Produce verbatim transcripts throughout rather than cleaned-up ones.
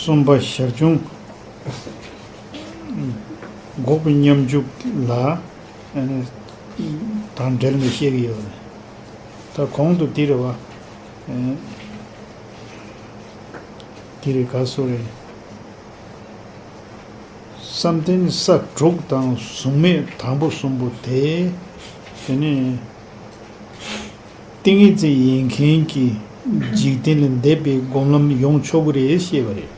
གསུམ་པ་ཞར་བྱུང་འགོག་པའི་སྙོམས་འཇུག་ལ་ཨ་ནི་དང་འབྲེལ་ནས་བཤད་ཀྱི་ཡོད་རེད། ད་གོང་དུ་འདི་རེད་བ། ཨ་འདི་རེད་ག་སུ་རེད། བསམ་གཏན་ས་དྲུག་དང་གཟུགས་མེད་དང་པོ་གསུམ་པོ་དེ། དེ་ནས་ཏིང་ངེ་འཛིན་ཡིན་མཁན་གྱི་འཇིག་རྟེན་ལས་འདས་པའི་སྒོམ་ལམ་ཡོང་ཆོག་གི་རེད་ཞེས་པ་རེད།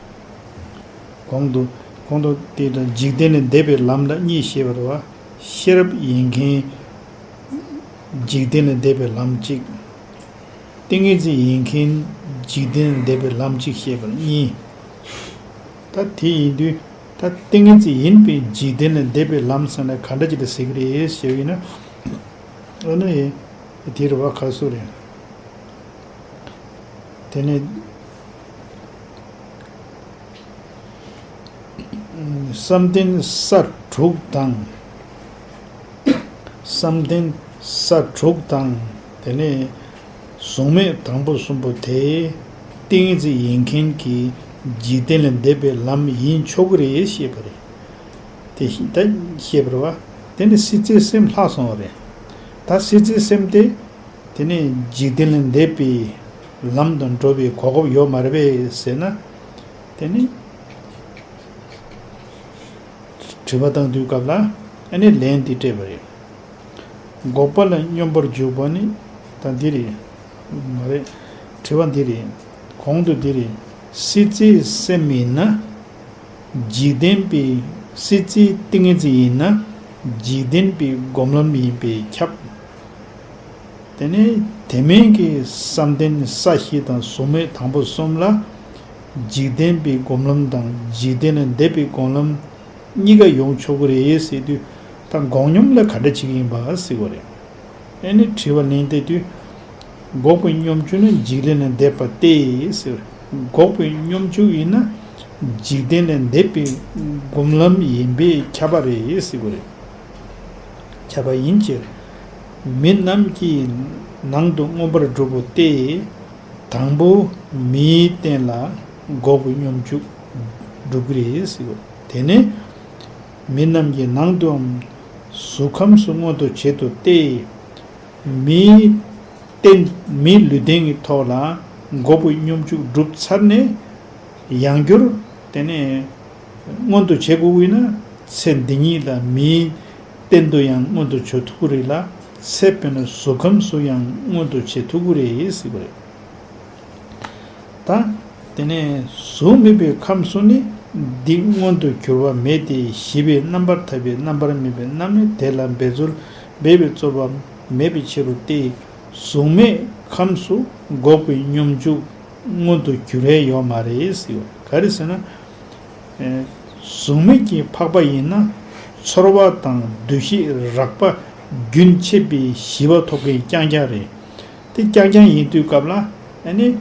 གོང་དུ་གོང་དུ་དེ་དང་འཇིག་རྟེན་ལས་འདས་པའི་ལམ་ལ་གཉིས་ཞེས་པ་རེད་བ། ཤེས་རབ་ཡིན་མཁན་འཇིག་རྟེན་ལས་འདས་པའི་ལམ་གཅིག་ཏིང་ངེ་འཛིན་ཡིན་མཁན་འཇིག་རྟེན་ལས་འདས་པའི་ལམ་གཅིག་ཞེས་པ་གཉིས། ད་དེ་ཡིན་དུས་ད་ཏིང་ངེ་འཛིན་ཡིན་པའི་འཇིག་རྟེན་ལས་འདས་པའི་ལམ་ཟེར་ན་ག་འདྲ་ཅིག་ལ་ཟེར་གི་རེད་ཞེས་པ་ཡིན་ན། ཨ་ནི་དེ་རེད་བ་ག་སུ་རེད། དེ་ནས་བསམ་གཏན་ས་དྲུག་དང་། བསམ་གཏན་ས་དྲུག་དང་། དེ་ནས་གཟུགས་མེད་དང་པོ་གསུམ་པོ་དེ་ཏིང་ངེ་འཛིན་ཡིན་མཁན་གྱི་འཇིག་རྟེན་ལས་འདས་པའི་ལམ་ཡིན་ཆོག་གི་རེད་ཞེས་པ་རེད། དེ་བཞིན་ད་ཞེས་པ་རེད་བ། དེ་ནི་སྲིད་རྩེའི་སེམས་ལྷག་སོང་བ་རེད། ད་སྲིད་རྩེའི་སེམས་དེ། དེ་ནས་འཇིག་རྟེན་ལས་འདས་པའི་ལམ་དུ་འགྲོ་བའི་གོ་སྐབས་ཡོད་མ་རེད་པས་ཟེར་ན། དེ་ནི་དྲི་བ་བཏང་དུས་སྐབས་ལ་ཨ་ནི་ལན་འདི་སྤྲད་པ་རེད། འགོག་པ་ལ་སྙོམས་པར་འཇུག་པ་ནི་ད་འདི་རེད། མ་རེད། དྲི་བ་འདི་རེད། གོང་དུ་འདི་རེད། སྲིད་རྩེའི་སེམས་ཡིན་ན། འཇིག་རྟེན་པའི་སྲིད་རྩེའི་ཏིང་ངེ་འཛིན་ཡིན་ན་འཇིག་རྟེན་པའི་སྒོམ་ལམ་ཡིན་པས་ཁྱབ། དེ་ནས་དེ་མིན་གྱི་བསམ་གཏན་ས་བཞི་དང་གཟུགས་མེད་དང་པོ་གསུམ་ལ་འཇིག་རྟེན་པའི་སྒོམ་ལམ་དང་འཇིག་རྟེན་ལས་འདས་པའི་སྒོམ་ལམ་གཉིས་ཀ་ཡོང་ཆོག་གི་རེད་ཟེར་དུས་ད་འགོག་སྙོམས་ལ་ག་འདྲ་བྱེད་ཀྱི་ཡིན་པ་ཟེར་བ་རེད། ཨེ་ནི་དྲི་བ་ལན་དེ་དུས། འགོག་པའི་སྙོམས་འཇུག་ནི་འཇིག་རྟེན་ལས་འདས་པ་སྟེ་ཟེར། འགོག་པའི་སྙོམས་འཇུག་ཡིན་ན་འཇིག་རྟེན་ལས་འདས་པའི་སྒོམ་ལམ་ཡིན་པས་ཁྱབ་པ་རེད་ཟེར་བ་རེད། ཁྱབ་པ་ཡིན་ཕྱིར། མི་རྣམས་ཀྱིས་ནང་དུ་མངོན་པར་སྒྲུབ་པོ་སྟེ། དང་པོ་མིའི་རྟེན་ལ་འགོག་པའི་སྙོམས་འཇུག་སྒྲུབ་ཀྱི་རེད་ཟེར་བ། དེ་ནས་མི་རྣམས་ཀྱིས་ནང་དུའམ་གཟུགས་ཁམས་སུ་མངོན་དུ་བྱེད་དོ་སྟེ། མིའི་རྟེན་མིའི་ལུས་རྟེན་གྱི་ཐོག་ལ་འགོག་པའི་སྙོམས་འཇུག་བསྒྲུབས་ཚར་ནས་ཡང་བསྐྱར་དེ་ནས་མངོན་དུ་བྱེད་དགོས་ཀྱི་ན་ཚེ་འདི་ཉིད་ལ་མིའི་རྟེན་དུ་ཡང་མངོན་དུ་བྱེད་ཐུབ་ཀྱི་རེད་ལ་ཚེ་འཕོས་ན་གཟུགས་ཁམས་སུ་ཡང་མངོན་དུ་བྱེད་ཐུབ་ཀྱི་རེད་ཟེར་བ་རེད། ད། དེ་ནས་གཟུགས་མེད་པའི་ཁམས་སུ་ནི་འདི་མངོན་དུ་གྱུར་པ་མེད་དེ་ཞེས་པའི་རྣམ་པར་ཐར་པའི་རྣམ་པར་སྨིན་པའི་རྣམ་སྨིན་དེ་ལ་འབད་རྩོལ་འབད་པའི་རྩོལ་བ་མེད་པའི་ཕྱིར་རོ་སྟེ། གཟུགས་མེད་ཁམས་སུ་འགོག་པའི་སྙོམས་འཇུག་མངོན་དུ་གྱུར་ཡས་ཡོད་མ་རེད་ཟེར་བ་ག་རེ་ཟེར་ན། གཟུགས་མེད་ཀྱི་འཕགས་པ་ཡིན་ན་ཚོར་བ་དང་འདུ་ཤེས་རགས་པ་རྒྱུན་ཆད་པའི་ཞི་བ་ཐོབ་མཁན་རྐྱང་རྐྱང་རེད། དེ་རྐྱང་རྐྱང་ཡིན་དུས་སྐབས་ལ་ཨ་ནི།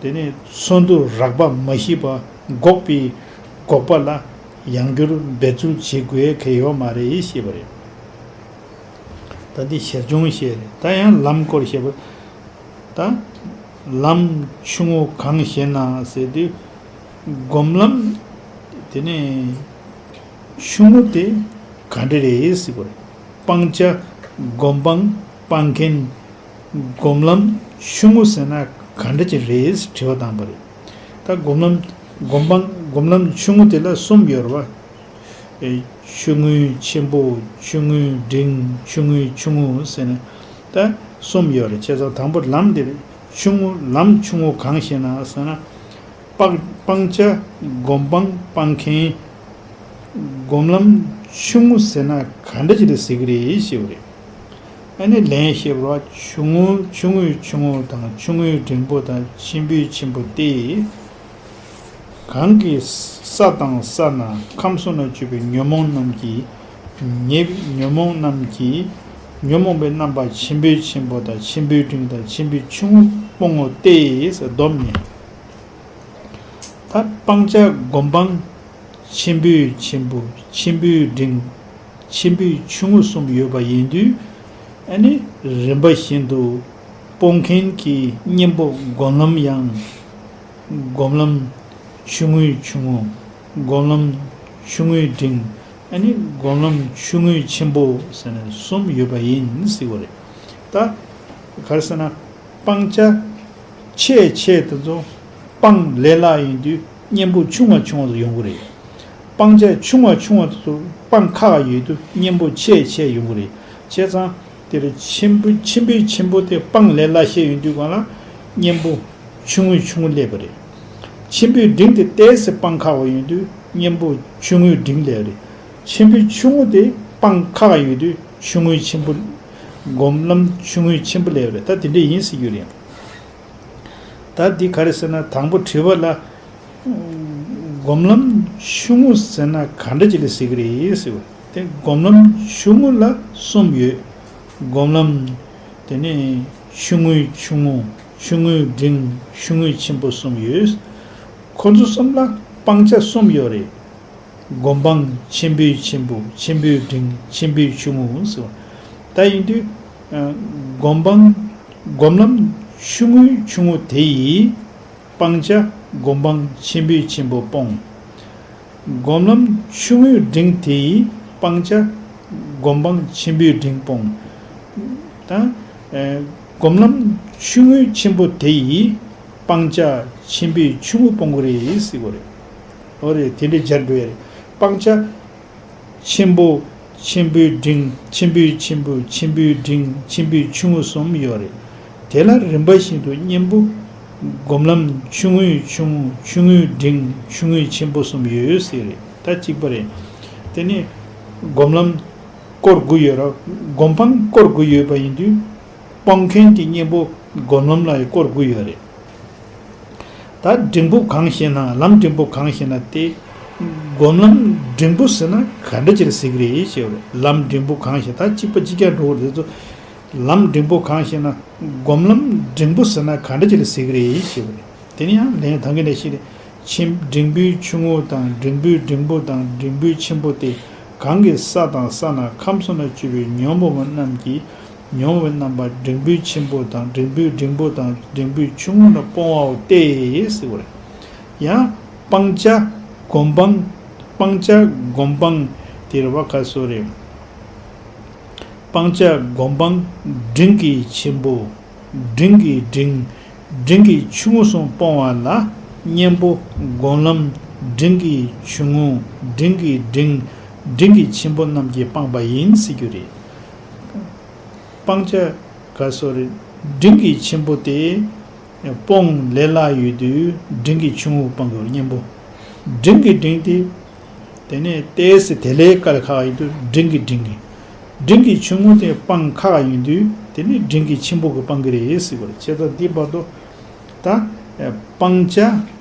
དེ་ནི་ཚོར་འདུ་རགས་པ་མ་ཞི་བ་འགོག་པའི་འགོག་པ་ལ་ཡང་བསྐྱར་འབད་རྩོལ་བྱེད་དགོས་མཁན་ཡོད་མ་རེད་ཞེས་པ་རེད། ད་འདི་ཞར་བྱུང་ཞེས་རེད། ད་ཡང་ལམ་སྐོར་ཞེས་པ། ད་ལམ་ཆུང་ངུ་གང་ཞེ་ན་ཟེར་དུས། སྒོམ་ལམ་དེ་ནི་ཆུང་ངུ་དེ་ག་འདྲ་རེད་ཟེར་བ་རེད། སྤང་བྱ། སྒོམ་སྤང་། སྤང་མཁན། སྒོམ་ལམ་ཆུང་ངུ་ཟེར་ན་ག་འདྲ་ཅིག་རེད་དྲི་བ་བཏང་པ་རེད། ད་སྒོམ་ལམ་སྒོམ་སྤང་སྒོམ་ལམ་ཆུང་ངུ་དེ་ལ་གསུམ་ཡོད་རེད་བ། ཨེ། ཆུང་ངུའི་ཆེན་པོ། ཆུང་ངུའི་འབྲིང་། ཆུང་ངུའི་ཆུང་ངུ་ཟེར་ནས་ད་གསུམ་ཡོད་རེད། བྱས་ཙང་དང་པོ་ལམ་དེ་རེད། ཆུང་ངུ་ལམ་ཆུང་ངུ་གང་ཞེ་ན་ཟེར་ན། སྤང་སྤང་བྱ། སྒོམ་སྤང་སྤང་མཁན། སྒོམ་ལམ་ཆུང་ངུ་ཟེར་ན་ག་འདྲ་ཅིག་ལ་ཟེར་གི་རེད་ཞེས་པ་རེད། ཨ་ནི་ལན་ཞེས་པ་ཆུང་ངུ་ཆུང་ངུའི་ཆུང་ངུ་དང་ཆུང་ངུའི་འབྲིང་པོ་དང་ཆེན་པོའི་ཆེན་པོ་སྟེ། གང་གི་ས་དང་ས་ན་ཁམས་གསུམ་ན་སྤྱོད་པའི་ཉོན་མོངས་རྣམས་ཀྱིས་ཉེས་པའི་ཉོན་མོངས་རྣམས་ཀྱིས་ཉོན་མོངས་པའི་རྣམ་པ་ཆེན་པོའི་ཆེན་པོ་དང་ཆེན་པོའི་འབྲིང་དང་ཆེན་པོའི་ཆུང་ངུ་སྤོང་ངོ་སྟེ་ཟེར་སྡོམ་ནས། ད་སྤང་བྱ་སྒོམ་སྤང་ཆེན་པོའི་ཆེན་པོ་ཆེན་པོའི་འབྲིང་ཆེན་པོའི་ཆུང་ངུ་གསུམ་ཡོད་པ་ཡིན་དུས། ཨ་ནི་རིམ་པ་བཞིན་དུ་སྤོང་མཁན་གྱི་གཉེན་པོ་སྒོམ་ལམ་ཡང་སྒོམ་ལམ་ ཆུང་ངུའི་ཆུང་ངུ། སྒོམ་ལམ་ཆུང་ངུའི་འབྲིང་། ཨ་ནི་སྒོམ་ལམ་ཆུང་ངུའི་ཆེན་པོ་ཟེར་ནས་གསུམ་ཡོད་པ་ཡིན་ཟེར་བ་རེད། ད་ག་རེ་ཟེར་ན། སྤང་བྱ་ཆེ་ཆེ་དེ་ཚོ་སྤང་ལས་སླ་ཡིན་དུས་གཉེན་པོ་ཆུང་བ་ཆུང་བ་དུ་ཡོང་གི་རེད། སྤང་བྱ་ཆུང་བ་ཆུང་བ་དེ་ཚོ་སྤང་ཁག་ཡོད་དུས་གཉེན་པོ་ཆེ་ཆེ་ཡོང་གི་རེད། བྱས་ཙང་དེར་ཆེན་པོ་ཆེན་པོའི་ཆེན་པོ་དེ་སྤང་ལས་སླ་ཤོས་ཡིན་དུས་གང་ལ་གཉེན་པོ་ཆུང་ངུའི་ཆུང་ངུ་སླེབས་པ་རེད། ཆེན་པོའི་འབྲིང་དེ་ཏོག་ཙམ་སྤང་ཁག་པ་ཡིན་དུས་གཉེན་པོ་ཆུང་ངུའི་འབྲིང་སླེབས་རེད། ཆེན་པོའི་ཆུང་ངུ་དེ་སྤང་ཁག་ཡོད་དུས་ཆུང་ངུའི་ཆེན་པོ། སྒོམ་ལམ་ཆུང་ངུའི་ཆེན་པོ་སླེབས་རེད། ད་དེ་འདྲ་ཡིན་ཟེར་རྒྱུ་རེད། ད་འདི་ག་རེ་ཟེར་ན། དང་པོ་དྲི་བ་ལ། སྒོམ་ལམ་ཆུང་ངུ་ཟེར་ན་ག་འདྲ་ཅིག་ལ་ཟེར་གི་རེད་ཟེར་བ། དེ་སྒོམ་ལམ་ཆུང་ངུ་ལ་གསུམ་ཡོད། སྒོམ་ལམ། དེ་ནས་ཆུང་ངུའི་ཆུང་ངུ། ཆུང་ངུའི་འབྲིང་། ཆུང་ངུའི་ཆེན་པོ་གསུམ་ཡོད། ཁོ་ཚོ་གསུམ་ལ་སྤང་བྱ་གསུམ་ཡོད་རེད། སྒོམ་སྤང་ཆེན་པོའི་ཆེན་པོ། ཆེན་པོའི་འབྲིང་། ཆེན་པོའི་ཆུང་ངུ་ཟེར་བ། ད་ཡིན་དུས། ཨ། སྒོམ་སྤང་སྒོམ་ལམ་ཆུང་ངུའི་ཆུང་ངུ་དེ་ཡིས་སྤང་བྱ་སྒོམ་སྤང་ཆེན་པོའི་ཆེན་པོ་སྤོང་། སྒོམ་ལམ་ཆུང་ངུའི་འབྲིང་དེ་ཡིས་སྤང་བྱ་སྒོམ་སྤང་ཆེན་པོའི་འབྲིང་སྤོང་། ད། ཨེ། སྒོམ་ལམ་ཆུང་ངུའི་ཆེན་པོ་དེ་ཡིས་སྤང་བྱ་ཆེན་པོའི་ཆུང་ངུ་སྤོང་གི་རེད་ཟེར་གི་རེད། འོ་རེད། དེ་འདྲའི་སྦྱར་འགྲོ་ཡ་རེད། སྤང་བྱ་ཆེན་པོ། ཆེན་པོའི་འབྲིང་། ཆེན་པོའི་ཆེན་པོ། ཆེན་པོའི་འབྲིང་། ཆེན་པོའི་ཆུང་ངུ་གསུམ་ཡོད་རེད། དེ་ལ་རིམ་པ་བཞིན་དུ་གཉེན་པོ་སྒོམ་ལམ་ཆུང་ངུའི་ཆུང་ངུ། ཆུང་ངུའི་འབྲིང་། ཆུང་ངུའི་ཆེན་པོ་གསུམ་ཡོད་ཟེར་རེད། ད་གཅིག་པ་རེད། དེ་ནས་སྒོམ་ལམ་སྐོར་དགུ་ཡོད་ར། སྒོམ་སྤང་སྐོར་དགུ་ཡོད་པ་ཡིན་དུས་སྤོང་མཁན་གྱི་གཉེན་པོ་སྒོམ་ལམ་ལ་ཡང་སྐོར་དགུ་ཡོད་རེད། ད་འབྲིང་པོ་གང་ཞེ་ན། ལམ་འབྲིང་པོ་གང་ཞེ་ན་སྟེ། སྒོམ་ལམ་འབྲིང་པོ་ཟེར་ན་ག་འདྲ་ཅིག་ལ་ཟེར་གི་རེད་ཞེས་པ་རེད། ལམ་འབྲིང་པོ་གང་ཞེ། ད་གཅིག་པ་གཅིག་རྐྱང་འགྲོ་གི་རེད་ཚོ། ལམ་འབྲིང་པོ་གང་ཞེ་ན། སྒོམ་ལམ་འབྲིང་པོ་ཟེར་ན་ག་འདྲ་ཅིག་ལ་ཟེར་གི་རེད་ཞེས་པ་རེད། དེ་ནི་ཡང་ལན་ཐང་གི་ནས་ཤེས་རེད། ཆེན། འབྲིང་པོའི་ཆུང་ངུ་དང་། འབྲིང་པོའི་འབྲིང་པོ་དང་། འབྲིང་པོའི་ཆེན་པོ་སྟེ། གང་གི་ས་དང་ས་ན་ཁམས་གསུམ་ན་སྤྱོད་པའི་ཉོན་མོངས་པ་རྣམས་ཀྱིས། ཉོན་མོངས་པའི་རྣམ་པ་འབྲིང་པོའི་ཆེན་པོ་དང་། འབྲིང་པོའི་འབྲིང་པོ་དང་། འབྲིང་པོའི་ཆུང་ངུ་ལ་སྤོང་བའོ་སྟེ་ཟེར་བ་རེད། ཡང་སྤང་བྱ་སྒོམ་སྤང་། སྤང་བྱ་སྒོམ་སྤང་དེ་རེད་བ། ཁ་སོ་རེད། སྤང་བྱ་སྒོམ་སྤང་འབྲིང་གི་ཆེན་པོ། འབྲིང་གི་འབྲིང་། འབྲིང་གི་ཆུང་ངུ་གསུམ་སྤོང་བ་ལ་གཉེན་པོ་སྒོམ་ལམ་འབྲིང་གི་ཆུང་ངུ། འབྲིང་གི་འབྲིང་། འབྲིང་གི་ཆེན་པོ་རྣམས་ཀྱིས་སྤངས་པ་ཡིན་ཟེར་རྒྱུ་རེད། སྤང་བྱ་ག་སོ་རེད། འབྲིང་གི་ཆེན་པོ་དེ་སྤོང་ལས་སླ་ཡོད་དུས་འབྲིང་གི་ཆུང་ངུ་སྤང་དགོས། གཉེན་པོ་འབྲིང་གི་འབྲིང་དེ། དེ་ནས་ཏོག་ཙམ་དེ་ལས་དཀའ་ལས་ཁག་ཡིན་དུས་འབྲིང་གི་འབྲིང་གི། འབྲིང་གི་ཆུང་ངུ་དེ་སྤང་ཁག་ཡིན་དུས་དེ་ནི་འབྲིང་གི་ཆེན་པོ་གི་སྤང་གི་རེད་ཟེར་བ་རེད། བྱས་ཙང་འདི་བར་དུ་ད་སྤང་བྱ་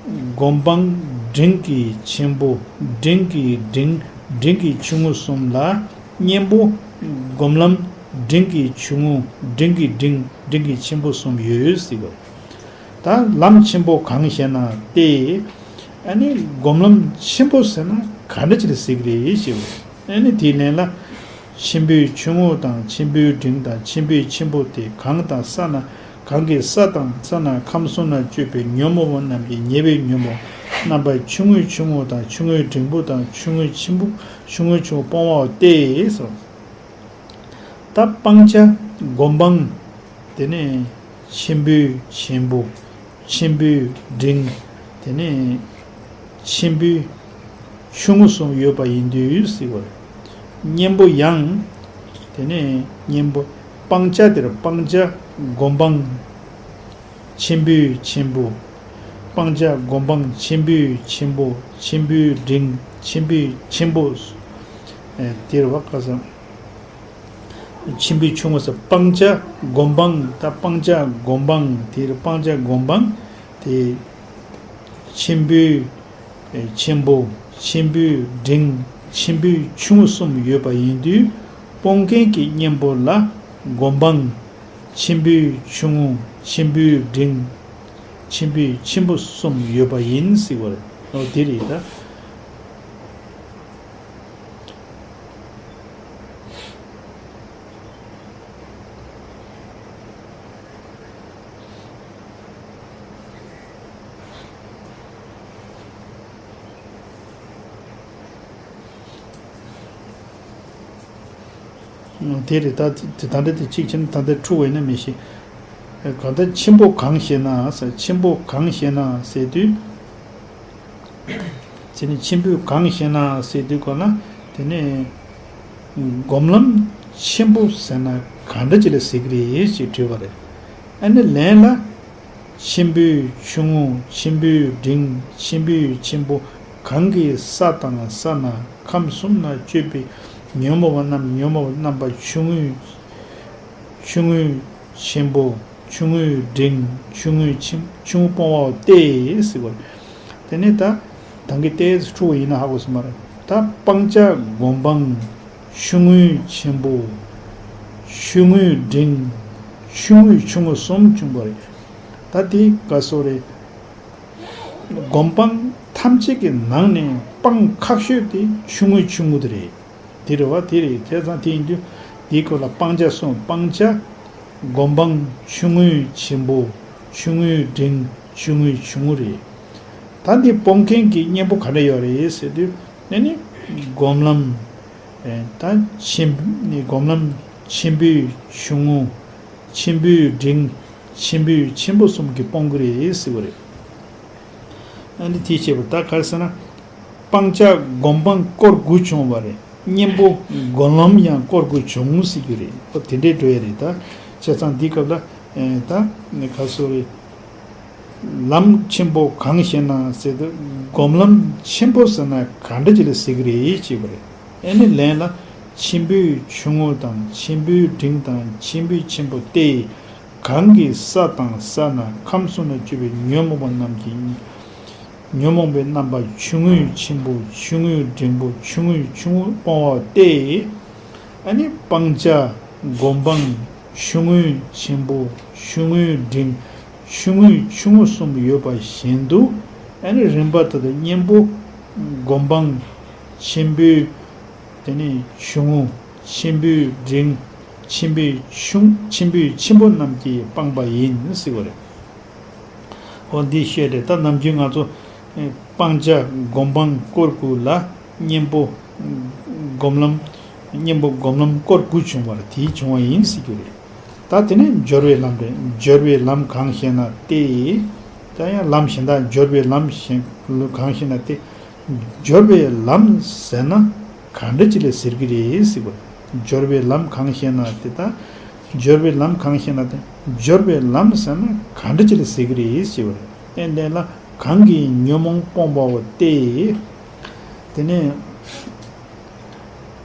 སྒོམ་སྤང་འབྲིང་གི་ཆེན་པོ། འབྲིང་གི་འབྲིང་། འབྲིང་གི་ཆུང་ངུ་གསུམ་ལ་གཉེན་པོ་སྒོམ་ལམ་འབྲིང་གི་ཆུང་ངུ། འབྲིང་གི་འབྲིང་། འབྲིང་གི་ཆེན་པོ་གསུམ་ཡོད་ཟེར་བ་རེད། ད་ལམ་ཆེན་པོ་གང་ཞེ་ན་སྟེ། ཨ་ནི་སྒོམ་ལམ་ཆེན་པོ་ཟེར་ན་ག་འདྲ་ཅིག་ལ་ཟེར་གི་རེད་ཞེས་པ། ཨ་ནི་དེའི་ལན་ལ། ཆེན་པོའི་ཆུང་ངུ་དང་། ཆེན་པོའི་འབྲིང་དང་། ཆེན་པོའི་ཆེན་པོ་སྟེ། གང་དང་ས་ན། གང་གི་ས་དང་ས་ན་ཁམས་གསུམ་ན་སྤྱོད་པའི་ཉོན་མོངས་པ་རྣམས་ཀྱིས་ཉེས་པའི་ཉོན་མོངས་རྣམ་པ་ཆུང་ངུའི་ཆུང་ངུ་དང་། ཆུང་ངུའི་འབྲིང་པོ་དང་། ཆུང་ངུའི་ཆེན་པོ། ཆུང་ངུའི་ཆུང་ངུ་སྤོང་བའོ་སྟེ་སོ། ད་སྤང་བྱ་སྒོམ་སྤང་། དེ་ནས་ཆེན་པོའི་ཆེན་པོ། ཆེན་པོའི་འབྲིང་། དེ་ནས་ཆེན་པོའི་ཆུང་ངུ་གསུམ་ཡོད་པ་ཡིན་དུས་ཟེར་བ་རེད། གཉེན་པོ་ཡང་། དེ་ནས་གཉེན་པོ་སྤང་བྱ་དེར་སྤང་བྱ་སྒོམ་སྤང་ཆེན་པོའི་ཆེན་པོ། སྤང་བྱ་སྒོམ་སྤང་ཆེན་པོའི་ཆེན་པོ། ཆེན་པོའི་འབྲིང་། ཆེན་པོའི་ཆེན་པོ། ཨེ། དེར་བ་ཀ་ས། ཆེན་པོའི་ཆུང་ངུ་ཟེར། སྤང་བྱ་སྒོམ་སྤང་། ད་སྤང་བྱ་སྒོམ་སྤང་། དེར་སྤང་བྱ་སྒོམ་སྤང་དེ། ཆེན་པོའི་ཆེན་པོ། ཆེན་པོའི་འབྲིང་། ཆེན་པོའི་ཆུང་ངུ་གསུམ་ཡོད་པ་ཡིན་དུས་སྤོང་མཁན་གྱི་གཉེན་པོ་ལ་སྒོམ་སྤང་ཆེན་པོའི་ཆུང་ངུ། ཆེན་པོའི་འབྲིང་། ཆེན་པོའི་ཆེན་པོ་གསུམ་ཡོད་པ་ཡིན་ཟེར་བ་རེད། འོ་དེ་རེད་ད། དེ་རེད། ད་དེ་ད་ལྟ་དེ་གཅིག་བྱས་ན་ད་ལྟ་འཁྲུག་པ་ཡིན་ན་མི་ཤེས། གང་ལྟར་ཆེན་པོ་གང་ཞེ་ན་ཟེར། ཆེན་པོ་གང་ཞེ་ན་ཟེར་དུས། དེ་ནི་ཆེན་པོས་གང་ཞེ་ན་ཟེར་དུས་གོ་ན། དེ་ནི་སྒོམ་ལམ་ཆེན་པོ་ཟེར་ན་གང་འདྲ་ཅིག་ལ་ཟེར་གི་རེད་ཅེས་དྲིས་པ་རེད། ཨ་ནི་ལན་ལ། ཆེན་པོའི་ཆུང་ངུ། ཆེན་པོའི་འབྲིང་། ཆེན་པོའི་ཆེན་པོ། གང་གིས་ས་དང་ས་ན་ཁམས་གསུམ་ན་སྤྱོད་པའི་ཉོན་མོངས་པ་རྣམས། ཉོན་མོངས་པ་རྣམ་པ་ཆུང་ངུའི་ཆུང་ངུའི་ཆེན་པོ། ཆུང་ངུའི་འབྲིང་། ཆུང་ངུའི་ཆེན། ཆུང་ངུ་སྤོང་བའོ་སྟེ་ཟེར་བ། དེ་ནས་ད་གང་གི་སྟེ་འཁྲུག་པ་ཡིན་ན་ཧ་གོ་སོང་མ་རེད། ད་སྤང་བྱ་སྒོམ་སྤང་། ཆུང་ངུའི་ཆེན་པོ། ཆུང་ངུའི་འབྲིང་། ཆུང་ངུའི་ཆུང་ངུ་གསུམ་བྱུང་བ་རེད། ད་དེ་ག་སོ་རེད། སྒོམ་སྤང་ཐམས་ཅད་ཀྱི་ནང་ནས་སྤང་ཁག་ཤོས་དེ་ཆུང་ངུའི་ཆུང་ངུ་དེ་རེད། དེ་རེད་བ། དེ་རེད། དེ་ཙང་དེ་ཡིན་དུས་དེའི་སྐོར་ལ་སྤང་བྱ་གསུམ། སྤང་བྱ། སྒོམ་སྤང་། ཆུང་ངུའི་ཆེན་པོ། ཆུང་ངུའི་འབྲིང་། ཆུང་ངུའི་ཆུང་ངུ་རེད། ད་འདི་སྤོང་མཁན་གྱི་གཉེན་པོ་ག་འདྲ་ཡོད་རེད་ཟེར་དུས། ཨ་ནི་སྒོམ་ལམ། ཨེ། ད་ཆེན། ནི་སྒོམ་ལམ་ཆེན་པོའི་ཆུང་ངུ། ཆེན་པོའི་འབྲིང་། ཆེན་པོའི་ཆེན་པོ་གསུམ་གྱིས་སྤོང་གི་རེད་ཟེར་བ་རེད། ཨ་ནི་དེའི་ཕྱིར་ད་ག་རེ་ཟེར་ན། སྤང་བྱ་སྒོམ་སྤང་སྐོར་དགུ་བྱུང་བ་རེད། གཉེན་པོ་སྒོམ་ལམ་ཡང་སྐོར་དགུ་བྱུང་ཟེར་རྒྱུ་རེད། ཨོ་དེ་འདྲའི་འགྲོ་ཡ་རེད། ད་བྱས་ཙང་འདི་སྐབས་ལ་ཨེ་ད་ནི་ག་སོ་རེད། ལམ་ཆེན་པོ་གང་ཞེ་ན་ཟེར་དུས། སྒོམ་ལམ་ཆེན་པོ་ཟེར་ན་ག་འདྲ་ཅིག་ལ་ཟེར་གི་རེད་ཅེས་པ་རེད། ཨ་ནི་ལན་ལ། ཆེན་པོའི་ཆུང་ངུ་དང་། ཆེན་པོའི་འབྲིང་དང་། ཆེན་པོའི་ཆེན་པོ་སྟེ། གང་གིས་ས་དང་ས་ན་ཁམས་གསུམ་ན་སྤྱོད་པའི་ཉོན་མོངས་པ་རྣམས་ཀྱི། ཉོན་མོངས་པའི་རྣམ་པ་ཆུང་ངུའི་ཆེན་པོ། ཆུང་ངུའི་འབྲིང་པོ། ཆུང་ངུའི་ཆུང་ངུ་སྤོང་བའོ་སྟེ། ཨ་ནི་སྤང་བྱ་སྒོམ་སྤང་ཆུང་ངུའི་ཆེན་པོ། ཆུང་ངུའི་འབྲིང་། ཆུང་ངུའི་ཆུང་ངུ་གསུམ་ཡོད་པ་བཞིན་དུ། ཨ་ནི་རིམ་པ་ལྟར་དུ་གཉེན་པོ་སྒོམ་སྤང་ཆེན་པོའི། དེ་ནས་ཆུང་ངུ། ཆེན་པོའི་འབྲིང་། ཆེན་པོའི་ཆུང་། ཆེན་པོའི་ཆེན་པོ་རྣམས་ཀྱིས་སྤངས་པ་ཡིན་ཟེར་བ་རེད། འོ་འདི་བཤད་རེད། ད་ནམ་རྒྱུན་ང་ཚོ་ཨེ་སྤང་བྱ་སྒོམ་སྤང་སྐོར་དགུ་ལ་གཉེན་པོ་སྒོམ་ལམ། གཉེན་པོ་སྒོམ་ལམ་སྐོར་དགུ་བྱུང་བ་རེད། དེའི་བྱུང་བ་ཡིན་ཟེར་རྒྱུ་རེད། ད་དེ་ནས་སྦྱོར་བའི་ལམ་རེད། སྦྱོར་བའི་ལམ་གང་ཞེ་ན་སྟེ། ད་ཡང་ལམ་གཞན་དག་སྦྱོར་བའི་ལམ་གཞན་གང་ཞེ་ན་སྟེ། སྦྱོར་བའི་ལམ་ཟེར་ན་ག་འདྲ་ཅིག་ལ་ཟེར་གི་རེད་ཟེར་བ། སྦྱོར་བའི་ལམ་གང་ཞེ་ན་དེ། ད་སྦྱོར་བའི་ལམ་གང་ཞེ་ན་དེ། སྦྱོར་བའི་ལམ་ཟེར་ན་ག་འདྲ་ཅིག་ལ་ཟེར་གི་རེད་ཟེར་བ། ཨེ་འདི་ལ་གང་གིས་ཉོན་མོངས་སྤོང་བའོ་སྟེ། དེ་ནས་